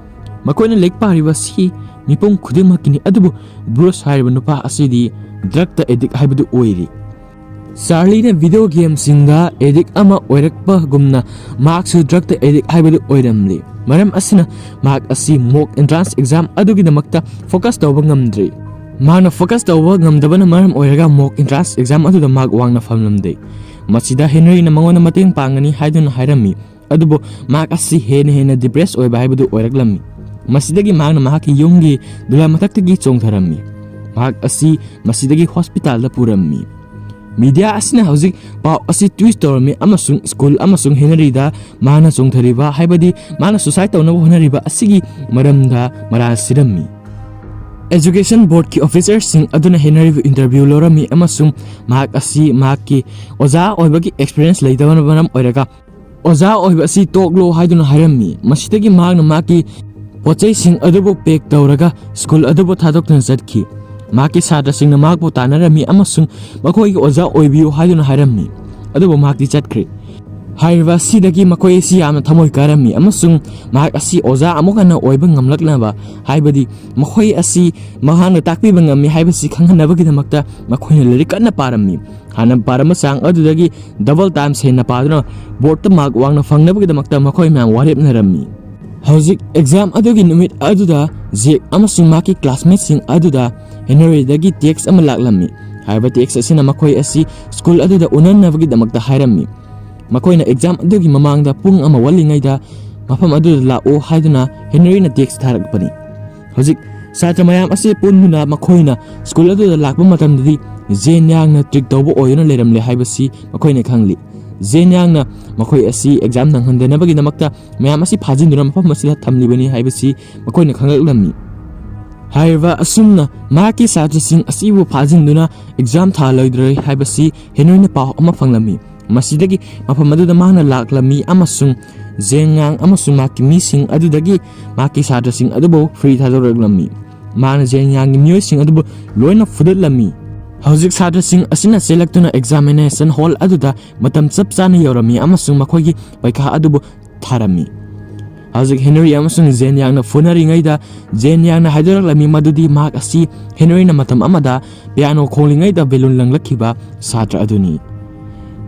ꯃꯈꯣꯏꯅ ꯂꯥꯏꯔꯤꯛ ꯄꯥꯔꯤꯕ ꯑꯁꯤ ꯃꯤꯄꯨꯝ ꯈꯨꯗꯤꯡꯃꯛꯀꯤꯅꯤ, ꯑꯗꯨꯕꯨ ꯕ꯭ꯔꯨꯁ ꯍꯥꯏꯔꯤꯕ ꯅꯨꯄꯥ ꯑꯁꯤꯗꯤ ꯗ꯭ꯔꯒꯇ ꯑꯦꯗꯤꯛ ꯍꯥꯏꯕꯗꯨ ꯑꯣꯏꯔꯤ꯫ ꯆꯥꯔꯂꯤꯅ ꯚꯤꯗꯤꯑꯣ ꯒꯦꯝꯁꯤꯡꯗ ꯑꯦꯗꯤꯛ ꯑꯃ ꯑꯣꯏꯔꯛꯄꯒꯨꯝꯅ ꯃꯍꯥꯛꯁꯨ ꯗ꯭ꯔꯒꯇ ꯑꯦꯗꯤꯛ ꯍꯥꯏꯕꯗꯨ ꯑꯣꯏꯔꯝꯂꯤ꯫ ꯃꯔꯝ ꯑꯁꯤꯅ ꯃꯍꯥꯛ ꯑꯁꯤ ꯃꯣꯛ ꯑꯦꯟꯇ꯭ꯔꯥꯟꯁ ꯑꯦꯛꯖꯥꯝ ꯑꯗꯨꯒꯤꯗꯃꯛꯇ ꯐꯣꯀꯁ ꯇꯧꯕ ꯉꯝꯗ꯭ꯔꯤ꯫ ꯃꯍꯥꯛꯅ ꯐꯣꯀꯁ ꯇꯧꯕ ꯉꯝꯗꯕꯅ ꯃꯔꯝ ꯑꯣꯏꯔꯒ ꯃꯣꯛ ꯑꯦꯟꯇ꯭ꯔꯥꯟꯁ ꯑꯦꯛꯖꯥꯝ ꯑꯗꯨꯗ ꯃꯍꯥꯛ ꯋꯥꯡꯅ ꯐꯝꯂꯝꯗꯦ꯫ ꯃꯁꯤꯗ ꯍꯦꯅꯔꯤꯅ ꯃꯉꯣꯟꯗ ꯃꯇꯦꯡ ꯄꯥꯡꯒꯅꯤ ꯍꯥꯏꯗꯨꯅ ꯍꯥꯏꯔꯝꯃꯤ꯫ ꯑꯗꯨꯕꯨ ꯃꯍꯥꯛ ꯑꯁꯤ ꯍꯦꯟꯅ ꯍꯦꯟꯅ ꯗꯤꯄ꯭ꯔꯦꯁ ꯑꯣꯏꯕ ꯍꯥꯏꯕꯗꯨ ꯑꯣꯏꯔꯛꯂꯝꯃꯤ꯫ ꯃꯁꯤꯗꯒꯤ ꯃꯍꯥꯛꯅ ꯃꯍꯥꯛꯀꯤ ꯌꯨꯝꯒꯤ ꯗꯣꯂꯥꯟ ꯃꯊꯛꯇꯒꯤ ꯆꯣꯡꯊꯔꯝꯃꯤ꯫ ꯃꯍꯥꯛ ꯑꯁꯤ ꯃꯁꯤꯗꯒꯤ ꯍꯣꯁꯄꯤꯇꯥꯜꯗ ꯄꯨꯔꯝꯃꯤ꯫ ꯃꯤꯗꯤꯌꯥ ꯑꯁꯤꯅ ꯍꯧꯖꯤꯛ ꯄꯥꯎ ꯑꯁꯤ ꯇ꯭ꯋꯤꯁ ꯇꯧꯔꯝꯃꯤ ꯑꯃꯁꯨꯡ ꯁ꯭ꯀꯨꯜ ꯑꯃꯁꯨꯡ ꯍꯦꯅꯔꯤꯗ ꯃꯥꯅ ꯆꯣꯡꯊꯔꯤꯕ, ꯍꯥꯏꯕꯗꯤ ꯃꯥꯅ ꯁꯨꯁꯥꯏꯗ ꯇꯧꯅꯕ ꯍꯣꯠꯅꯔꯤꯕ ꯑꯁꯤꯒꯤ ꯃꯔꯝꯗ ꯃꯔꯥꯜ ꯁꯤꯔꯝꯃꯤ꯫ ꯑꯦꯖꯨꯀꯦꯁꯟ ꯕꯣꯔꯗꯀꯤ ꯑꯣꯐꯤꯁꯔꯁꯤꯡ ꯑꯗꯨꯅ ꯍꯦꯅꯔꯤꯕꯨ ꯏꯟꯇꯔꯚ꯭ꯌꯨ ꯂꯧꯔꯝꯃꯤ ꯑꯃꯁꯨꯡ ꯃꯍꯥꯛ ꯑꯁꯤ ꯃꯍꯥꯛꯀꯤ ꯑꯣꯖꯥ ꯑꯣꯏꯕꯒꯤ ꯑꯦꯛꯁꯄꯤꯔꯤꯌꯦꯟꯁ ꯂꯩꯇꯕꯅ ꯃꯔꯝ ꯑꯣꯏꯔꯒ ꯑꯣꯖꯥ ꯑꯣꯏꯕ ꯑꯁꯤ ꯇꯣꯛꯂꯣ ꯍꯥꯏꯗꯨꯅ ꯍꯥꯏꯔꯝꯃꯤ꯫ ꯃꯁꯤꯗꯒꯤ ꯃꯍꯥꯛꯅ ꯃꯍꯥꯛꯀꯤ ꯄꯣꯠꯆꯩꯁꯤꯡ ꯑꯗꯨꯕꯨ ꯄꯦꯛ ꯇꯧꯔꯒ ꯁ꯭ꯀꯨꯜ ꯑꯗꯨꯕꯨ ꯊꯥꯗꯣꯛꯇꯨꯅ ꯆꯠꯈꯤ꯫ ꯃꯍꯥꯛꯀꯤ ꯁꯥꯇ꯭ꯔꯁꯤꯡꯅ ꯃꯍꯥꯛꯄꯨ ꯇꯥꯟꯅꯔꯝꯃꯤ ꯑꯃꯁꯨꯡ ꯃꯈꯣꯏꯒꯤ ꯑꯣꯖꯥ ꯑꯣꯏꯕꯤꯌꯨ ꯍꯥꯏꯗꯨꯅ ꯍꯥꯏꯔꯝꯃꯤ꯫ ꯑꯗꯨꯕꯨ ꯃꯍꯥꯛꯇꯤ ꯆꯠꯈ꯭ꯔꯦ꯫ ꯍꯥꯏꯔꯤꯕ ꯑꯁꯤꯗꯒꯤ ꯃꯈꯣꯏ ꯑꯁꯤ ꯌꯥꯝꯅ ꯊꯃꯣꯏ ꯀꯥꯏꯔꯝꯃꯤ ꯑꯃꯁꯨꯡ ꯃꯍꯥꯛ ꯑꯁꯤ ꯑꯣꯖꯥ ꯑꯃꯨꯛ ꯍꯟꯅ ꯑꯣꯏꯕ ꯉꯝꯂꯛꯅꯕ, ꯍꯥꯏꯕꯗꯤ ꯃꯈꯣꯏ ꯑꯁꯤ ꯃꯍꯥꯛꯅ ꯇꯥꯛꯄꯤꯕ ꯉꯝꯃꯤ ꯍꯥꯏꯕꯁꯤ ꯈꯪꯍꯟꯅꯕꯒꯤꯗꯃꯛꯇ ꯃꯈꯣꯏꯅ ꯂꯥꯏꯔꯤꯛ ꯀꯟꯅ ꯄꯥꯔꯝꯃꯤ꯫ ꯍꯥꯟꯅ ꯄꯥꯔꯝꯕ ꯆꯥꯡ ꯑꯗꯨꯗꯒꯤ double times ꯍꯦꯟꯅ ꯄꯥꯗꯨꯅ ꯕꯣꯔꯗꯇ ꯃꯥꯔꯛ ꯋꯥꯡꯅ ꯐꯪꯅꯕꯒꯤꯗꯃꯛꯇ ꯃꯈꯣꯏ ꯃꯌꯥꯝ ꯋꯥꯔꯦꯞꯅꯔꯝꯃꯤ꯫ ꯍꯧꯖꯤꯛ ꯑꯦꯛꯖꯥꯝ ꯑꯗꯨꯒꯤ ꯅꯨꯃꯤꯠ ꯑꯗꯨꯗ ꯖꯦꯛ ꯑꯃꯁꯨꯡ ꯃꯍꯥꯛꯀꯤ ꯀ꯭ꯂꯥꯁꯃꯦꯠꯁꯤꯡ ꯑꯗꯨꯗ ꯍꯦꯅꯔꯤꯗꯒꯤ ꯇꯦꯛꯁ ꯑꯃ ꯂꯥꯛꯂꯝꯃꯤ꯫ ꯍꯥꯏꯔꯤꯕ ꯇꯦꯛꯁ ꯑꯁꯤꯅ ꯃꯈꯣꯏ ꯑꯁꯤ ꯁ꯭ꯀꯨꯜ ꯑꯗꯨꯗ ꯎꯅꯅꯕꯒꯤꯗꯃꯛꯇ ꯍꯥꯏꯔꯝꯃꯤ꯫ ꯃꯈꯣꯏꯅ ꯑꯦꯛꯖꯥꯝ ꯑꯗꯨꯒꯤ ꯃꯃꯥꯡꯗ ꯄꯨꯡ ꯑꯃ ꯋꯥꯠꯂꯤꯉꯩꯗ ꯃꯐꯝ ꯑꯗꯨꯗ ꯂꯥꯛꯑꯣ ꯍꯥꯏꯗꯨꯅ ꯍꯦꯅꯔꯤꯅ ꯇꯦꯛꯁ ꯊꯥꯔꯛꯄꯅꯤ꯫ ꯍꯧꯖꯤꯛ ꯁꯥꯇ꯭ꯔ ꯃꯌꯥꯝ ꯑꯁꯤ ꯄꯨꯟꯗꯨꯅ ꯃꯈꯣꯏꯅ ꯁ꯭ꯀꯨꯜ ꯑꯗꯨꯗ ꯂꯥꯛꯄ ꯃꯇꯝꯗꯗꯤ ꯖꯦꯟ ꯌꯥꯡꯅ ꯇ꯭ꯔꯤꯛ ꯇꯧꯕ ꯑꯣꯏꯗꯨꯅ ꯂꯩꯔꯝꯂꯦ ꯍꯥꯏꯕꯁꯤ ꯃꯈꯣꯏꯅ ꯈꯪꯂꯤ꯫ ꯖꯦꯟ ꯌꯥꯡꯅ ꯃꯈꯣꯏ ꯑꯁꯤ ꯑꯦꯛꯖꯥꯝ ꯅꯪꯍꯟꯗꯅꯕꯒꯤꯗꯃꯛꯇ ꯃꯌꯥꯝ ꯑꯁꯤ ꯐꯥꯖꯤꯟꯗꯨꯅ ꯃꯐꯝ ꯑꯁꯤꯗ ꯊꯝꯂꯤꯕꯅꯤ ꯍꯥꯏꯕꯁꯤ ꯃꯈꯣꯏꯅ ꯈꯪꯂꯛꯂꯝꯃꯤ꯫ ꯍꯥꯏꯔꯤꯕ ꯑꯁꯨꯝꯅ ꯃꯍꯥꯛꯀꯤ ꯁꯥꯇ꯭ꯔꯁꯤꯡ ꯑꯁꯤꯕꯨ ꯐꯥꯖꯤꯟꯗꯨꯅ ꯑꯦꯛꯖꯥꯝ ꯊꯥꯂꯣꯏꯗ꯭ꯔꯦ ꯍꯥꯏꯕꯁꯤ ꯍꯦꯅꯔꯤꯅ ꯄꯥꯎ ꯑꯃ ꯐꯪꯂꯝꯃꯤ꯫ ꯃꯁꯤꯗꯒꯤ ꯃꯐꯝ ꯑꯗꯨꯗ ꯃꯍꯥꯛꯅ ꯂꯥꯛꯂꯝꯃꯤ ꯑꯃꯁꯨꯡ ꯖꯦꯟ ꯌꯥꯡ ꯑꯃꯁꯨꯡ ꯃꯍꯥꯛꯀꯤ ꯃꯤꯁꯤꯡ ꯑꯗꯨꯗꯒꯤ ꯃꯍꯥꯛꯀꯤ ꯁꯥꯇ꯭ꯔꯁꯤꯡ ꯑꯗꯨꯕꯨ ꯐ꯭ꯔꯤ ꯊꯥꯗꯣꯔꯛꯂꯝꯃꯤ꯫ ꯃꯍꯥꯛꯅ ꯖꯦꯟ ꯌꯥꯡꯒꯤ ꯃꯤꯑꯣꯏꯁꯤꯡ ꯑꯗꯨꯕꯨ ꯂꯣꯏꯅ ꯐꯨꯗꯠꯂꯝꯃꯤ꯫ ꯍꯧꯖꯤꯛ ꯁꯥꯇ꯭ꯔꯁꯤꯡ ꯑꯁꯤꯅ ꯆꯦꯜꯂꯛꯇꯨꯅ ꯑꯦꯛꯖꯥꯃꯤꯅꯦꯁꯟ ꯍꯣꯜ ꯑꯗꯨꯗ ꯃꯇꯝ ꯆꯞ ꯆꯥꯅ ꯌꯧꯔꯝꯃꯤ ꯑꯃꯁꯨꯡ ꯃꯈꯣꯏꯒꯤ ꯄꯩꯈꯥ ꯑꯗꯨꯕꯨ ꯊꯥꯔꯝꯃꯤ꯫ ꯍꯧꯖꯤꯛ ꯍꯦꯅꯔꯤ ꯑꯃꯁꯨꯡ ꯖꯦꯟ ꯌꯥꯡꯅ ꯐꯨꯅꯔꯤꯉꯩꯗ ꯖꯦꯟ ꯌꯥꯡꯅ ꯍꯥꯏꯗꯣꯔꯛꯂꯝꯃꯤ ꯃꯗꯨꯗꯤ ꯃꯍꯥꯛ ꯑꯁꯤ ꯍꯦꯅꯔꯤꯅ ꯃꯇꯝ ꯑꯃꯗ ꯄꯤꯌꯥꯅꯣ ꯈꯣꯡꯂꯤꯉꯩꯗ ꯕꯦꯂꯨꯟ ꯂꯪꯂꯛꯈꯤꯕ ꯁꯥꯇ꯭ꯔ ꯑꯗꯨꯅꯤ꯫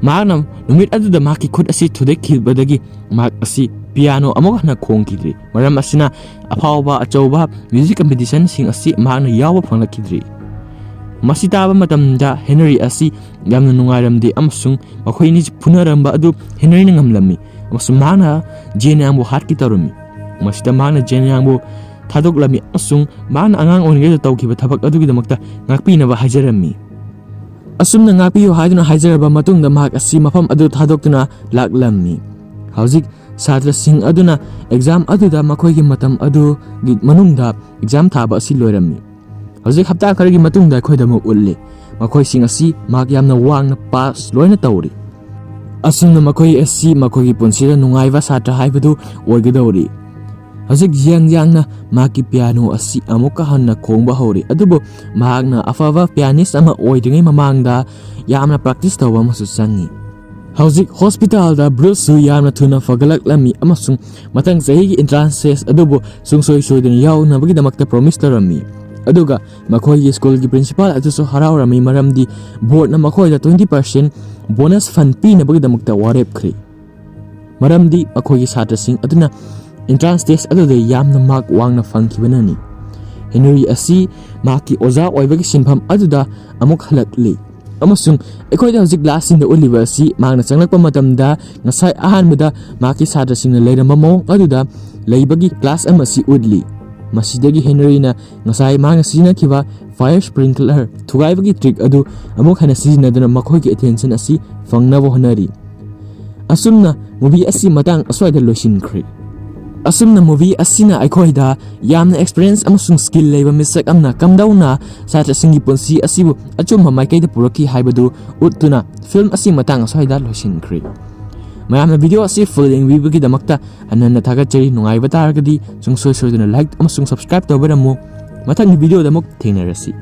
ꯃꯍꯥꯛꯅ ꯅꯨꯃꯤꯠ ꯑꯗꯨꯗ ꯃꯍꯥꯛꯀꯤ ꯈꯨꯠ ꯑꯁꯤ ꯊꯨꯗꯦꯛꯈꯤꯕꯗꯒꯤ ꯃꯍꯥꯛ ꯑꯁꯤ ꯄꯤꯌꯥꯅꯣ ꯑꯃꯨꯛ ꯍꯟꯅ ꯈꯣꯡꯈꯤꯗ꯭ꯔꯤ꯫ ꯃꯔꯝ ꯑꯁꯤꯅ ꯑꯐꯥꯎꯕ ꯑꯆꯧꯕ ꯃ꯭ꯌꯨꯖꯤꯛ ꯀꯝꯄꯤꯇꯤꯁꯟꯁꯤꯡ ꯑꯁꯤ ꯃꯍꯥꯛꯅ ꯌꯥꯎꯕ ꯐꯪꯂꯛꯈꯤꯗ꯭ꯔꯤ꯫ ꯃꯁꯤ ꯇꯥꯕ ꯃꯇꯝꯗ ꯍꯦꯅꯔꯤ ꯑꯁꯤ ꯌꯥꯝꯅ ꯅꯨꯡꯉꯥꯏꯔꯝꯗꯦ ꯑꯃꯁꯨꯡ ꯃꯈꯣꯏ ꯑꯅꯤ ꯐꯨꯅꯔꯝꯕ ꯑꯗꯨ ꯍꯦꯅꯔꯤꯅ ꯉꯝꯂꯝꯃꯤ ꯑꯃꯁꯨꯡ ꯃꯍꯥꯛꯅ ꯖꯦꯟ ꯌꯥꯡꯕꯨ ꯍꯥꯠꯀꯦ ꯇꯧꯔꯝꯃꯤ꯫ ꯃꯁꯤꯗ ꯃꯍꯥꯛꯅ ꯖꯦꯟ ꯌꯥꯡꯕꯨ ꯊꯥꯗꯣꯛꯂꯝꯃꯤ ꯑꯃꯁꯨꯡ ꯃꯍꯥꯛꯅ ꯑꯉꯥꯡ ꯑꯣꯏꯔꯤꯉꯩꯗ ꯇꯧꯈꯤꯕ ꯊꯕꯛ ꯑꯗꯨꯒꯤꯗꯃꯛꯇ ꯉꯥꯛꯄꯤꯅꯕ ꯍꯥꯏꯖꯔꯝꯃꯤ꯫ ꯑꯁꯨꯝꯅ ꯉꯥꯛꯄꯤꯌꯨ ꯍꯥꯏꯗꯨꯅ ꯍꯥꯏꯖꯔꯕ ꯃꯇꯨꯡꯗ ꯃꯍꯥꯛ ꯑꯁꯤ ꯃꯐꯝ ꯑꯗꯨ ꯊꯥꯗꯣꯛꯇꯨꯅ ꯂꯥꯛꯂꯝꯃꯤ꯫ ꯍꯧꯖꯤꯛ ꯁꯥꯇ꯭ꯔꯁꯤꯡ ꯑꯗꯨꯅ ꯑꯦꯛꯖꯥꯝ ꯑꯗꯨꯗ ꯃꯈꯣꯏꯒꯤ ꯃꯇꯝ ꯑꯗꯨꯒꯤ ꯃꯅꯨꯡꯗ ꯑꯦꯛꯖꯥꯝ ꯊꯥꯕ ꯑꯁꯤ ꯂꯣꯏꯔꯝꯃꯤ꯫ ꯍꯧꯖꯤꯛ ꯍꯞꯇꯥ ꯈꯔꯒꯤ ꯃꯇꯨꯡꯗ ꯑꯩꯈꯣꯏꯗ ꯑꯃꯨꯛ ꯎꯠꯂꯤ꯫ ꯃꯈꯣꯏꯁꯤꯡ ꯑꯁꯤ ꯃꯥꯔꯛ ꯌꯥꯝꯅ ꯋꯥꯡꯅ ꯄꯥꯁ ꯂꯣꯏꯅ ꯇꯧꯔꯤ꯫ ꯑꯁꯨꯝꯅ ꯃꯈꯣꯏ ꯑꯁꯤ ꯃꯈꯣꯏꯒꯤ ꯄꯨꯟꯁꯤꯗ ꯅꯨꯡꯉꯥꯏꯕ ꯁꯥꯇ꯭ꯔ ꯍꯥꯏꯕꯗꯨ ꯑꯣꯏꯒꯗꯧꯔꯤ꯫ ꯍꯧꯖꯤꯛ ꯖꯤꯌꯥꯡ ꯖꯤꯌꯥꯡꯅ ꯃꯍꯥꯛꯀꯤ ꯄꯤꯌꯥꯅꯣ ꯑꯁꯤ ꯑꯃꯨꯛꯀ ꯍꯟꯅ ꯈꯣꯡꯕ ꯍꯧꯔꯤ, ꯑꯗꯨꯕꯨ ꯃꯍꯥꯛꯅ ꯑꯐꯕ ꯄꯤꯌꯥꯅꯤꯁ ꯑꯃ ꯑꯣꯏꯗ꯭ꯔꯤꯉꯩ ꯃꯃꯥꯡꯗ ꯌꯥꯝꯅ ꯄ꯭ꯔꯦꯛꯇꯤꯁ ꯇꯧꯕ ꯑꯃꯁꯨ ꯆꯪꯉꯤ꯫ ꯍꯧꯖꯤꯛ ꯍꯣꯁꯄꯤꯇꯥꯜꯗ ꯕ꯭ꯔꯨꯁꯁꯨ ꯌꯥꯝꯅ ꯊꯨꯅ ꯐꯒꯠꯂꯛꯂꯝꯃꯤ ꯑꯃꯁꯨꯡ ꯃꯊꯪ ꯆꯍꯤꯒꯤ ꯑꯦꯟꯇ꯭ꯔꯥꯟꯁ ꯇꯦꯁ ꯑꯗꯨꯕꯨ ꯁꯨꯡꯁꯣꯏ ꯁꯣꯏꯗꯅ ꯌꯥꯎꯅꯕꯒꯤꯗꯃꯛꯇ ꯄ꯭ꯔꯣꯃꯤꯁ ꯇꯧꯔꯝꯃꯤ꯫ ꯑꯗꯨꯒ ꯃꯈꯣꯏꯒꯤ ꯁ꯭ꯀꯨꯜꯒꯤ ꯄ꯭ꯔꯤꯟꯁꯤꯄꯥꯜ ꯑꯗꯨꯁꯨ ꯍꯔꯥꯎꯔꯝꯃꯤ, ꯃꯔꯝꯗꯤ ꯕꯣꯔꯗꯅ ꯃꯈꯣꯏꯗ twenty percent bonus fund ꯄꯤꯅꯕꯒꯤꯗꯃꯛꯇ ꯋꯥꯔꯦꯞꯈ꯭ꯔꯦ, ꯃꯔꯝꯗꯤ ꯃꯈꯣꯏꯒꯤ ꯁꯥꯇ꯭ꯔꯁꯤꯡ ꯑꯗꯨꯅ ꯑꯦꯟꯇ꯭ꯔꯥꯟꯁ ꯇꯦꯁ ꯑꯗꯨꯗ ꯌꯥꯝꯅ ꯃꯥꯔꯛ ꯋꯥꯡꯅ ꯐꯪꯈꯤꯕꯅꯅꯤ꯫ ꯍꯦꯅꯔꯤ ꯑꯁꯤ ꯃꯍꯥꯛꯀꯤ ꯑꯣꯖꯥ ꯑꯣꯏꯕꯒꯤ ꯁꯤꯟꯐꯝ ꯑꯗꯨꯗ ꯑꯃꯨꯛ ꯍꯜꯂꯛꯂꯤ, ꯑꯃꯁꯨꯡ ꯑꯩꯈꯣꯏꯗ ꯍꯧꯖꯤꯛ ꯂꯥꯁ ꯁꯤꯟꯗ ꯎꯠꯂꯤꯕ ꯑꯁꯤ ꯃꯍꯥꯛꯅ ꯆꯪꯂꯛꯄ ꯃꯇꯝꯗ ꯉꯁꯥꯏ ꯑꯍꯥꯟꯕꯗ ꯃꯍꯥꯛꯀꯤ ꯁꯥꯇ꯭ꯔꯁꯤꯡꯅ ꯂꯩꯔꯝꯕ ꯃꯑꯣꯡ ꯑꯗꯨꯗ ꯂꯩꯕꯒꯤ ꯀ꯭ꯂꯥꯁ ꯑꯃ ꯑꯁꯤ ꯎꯠꯂꯤ꯫ ꯃꯁꯤꯗꯒꯤ ꯍꯦꯅꯔꯤꯅ ꯉꯁꯥꯏ ꯃꯍꯥꯛꯅ ꯁꯤꯖꯤꯟꯅꯈꯤꯕ ꯐꯥꯌꯔ ꯁ꯭ꯄ꯭ꯔꯤꯡꯀꯂꯔ ꯊꯨꯒꯥꯏꯕꯒꯤ ꯇ꯭ꯔꯤꯛ ꯑꯗꯨ ꯑꯃꯨꯛ ꯍꯟꯅ ꯁꯤꯖꯤꯟꯅꯗꯨꯅ ꯃꯈꯣꯏꯒꯤ ꯑꯦꯇꯦꯟꯁꯟ ꯑꯁꯤ ꯐꯪꯅꯕ ꯍꯣꯠꯅꯔꯤ꯫ ꯑꯁꯨꯝꯅ ꯃꯨꯚꯤ ꯑꯁꯤ ꯃꯇꯥꯡ ꯑꯁ꯭ꯋꯥꯏꯗ ꯂꯣꯏꯁꯤꯟꯈ꯭ꯔꯦ꯫ ꯑꯁꯨꯝꯅ ꯃꯨꯚꯤ ꯑꯁꯤꯅ ꯑꯩꯈꯣꯏꯗ ꯌꯥꯝꯅ ꯑꯦꯛꯁꯄꯤꯔꯤꯌꯦꯟꯁ ꯑꯃꯁꯨꯡ ꯁ꯭ꯀꯤꯜ ꯂꯩꯕ ꯃꯤꯁꯛ ꯑꯃꯅ ꯀꯝꯗꯧꯅ ꯁꯥꯇ꯭ꯔꯁꯤꯡꯒꯤ ꯄꯨꯟꯁꯤ ꯑꯁꯤꯕꯨ ꯑꯆꯨꯝꯕ ꯃꯥꯏꯀꯩꯗ ꯄꯨꯔꯛꯈꯤ ꯍꯥꯏꯕꯗꯨ ꯎꯠꯇꯨꯅ ꯐꯤꯜꯝ ꯑꯁꯤ ꯃꯇꯥꯡ ꯑꯁ꯭ꯋꯥꯏꯗ ꯂꯣꯏꯁꯤꯟꯈ꯭ꯔꯦ꯫ ꯃꯌꯥꯝꯅ ꯚꯤꯗꯤꯑꯣ ꯑꯁꯤ ꯐꯨꯜ ꯌꯦꯡꯕꯤꯕꯒꯤꯗꯃꯛꯇ ꯍꯟꯅ ꯍꯟꯅ ꯊꯥꯒꯠꯆꯔꯤ꯫ ꯅꯨꯡꯉꯥꯏꯕ ꯇꯥꯔꯒꯗꯤ ꯁꯨꯡꯁꯣꯏ ꯁꯣꯏꯗꯅ ꯂꯥꯏꯛ ꯑꯃꯁꯨꯡ ꯁꯕꯁꯀ꯭ꯔꯥꯏꯕ ꯇꯧꯕꯤꯔꯝꯃꯨ꯫ ꯃꯊꯪꯒꯤ ꯚꯤꯗꯤꯑꯣꯗ ꯑꯃꯨꯛ ꯊꯦꯡꯅꯔꯁꯤ꯫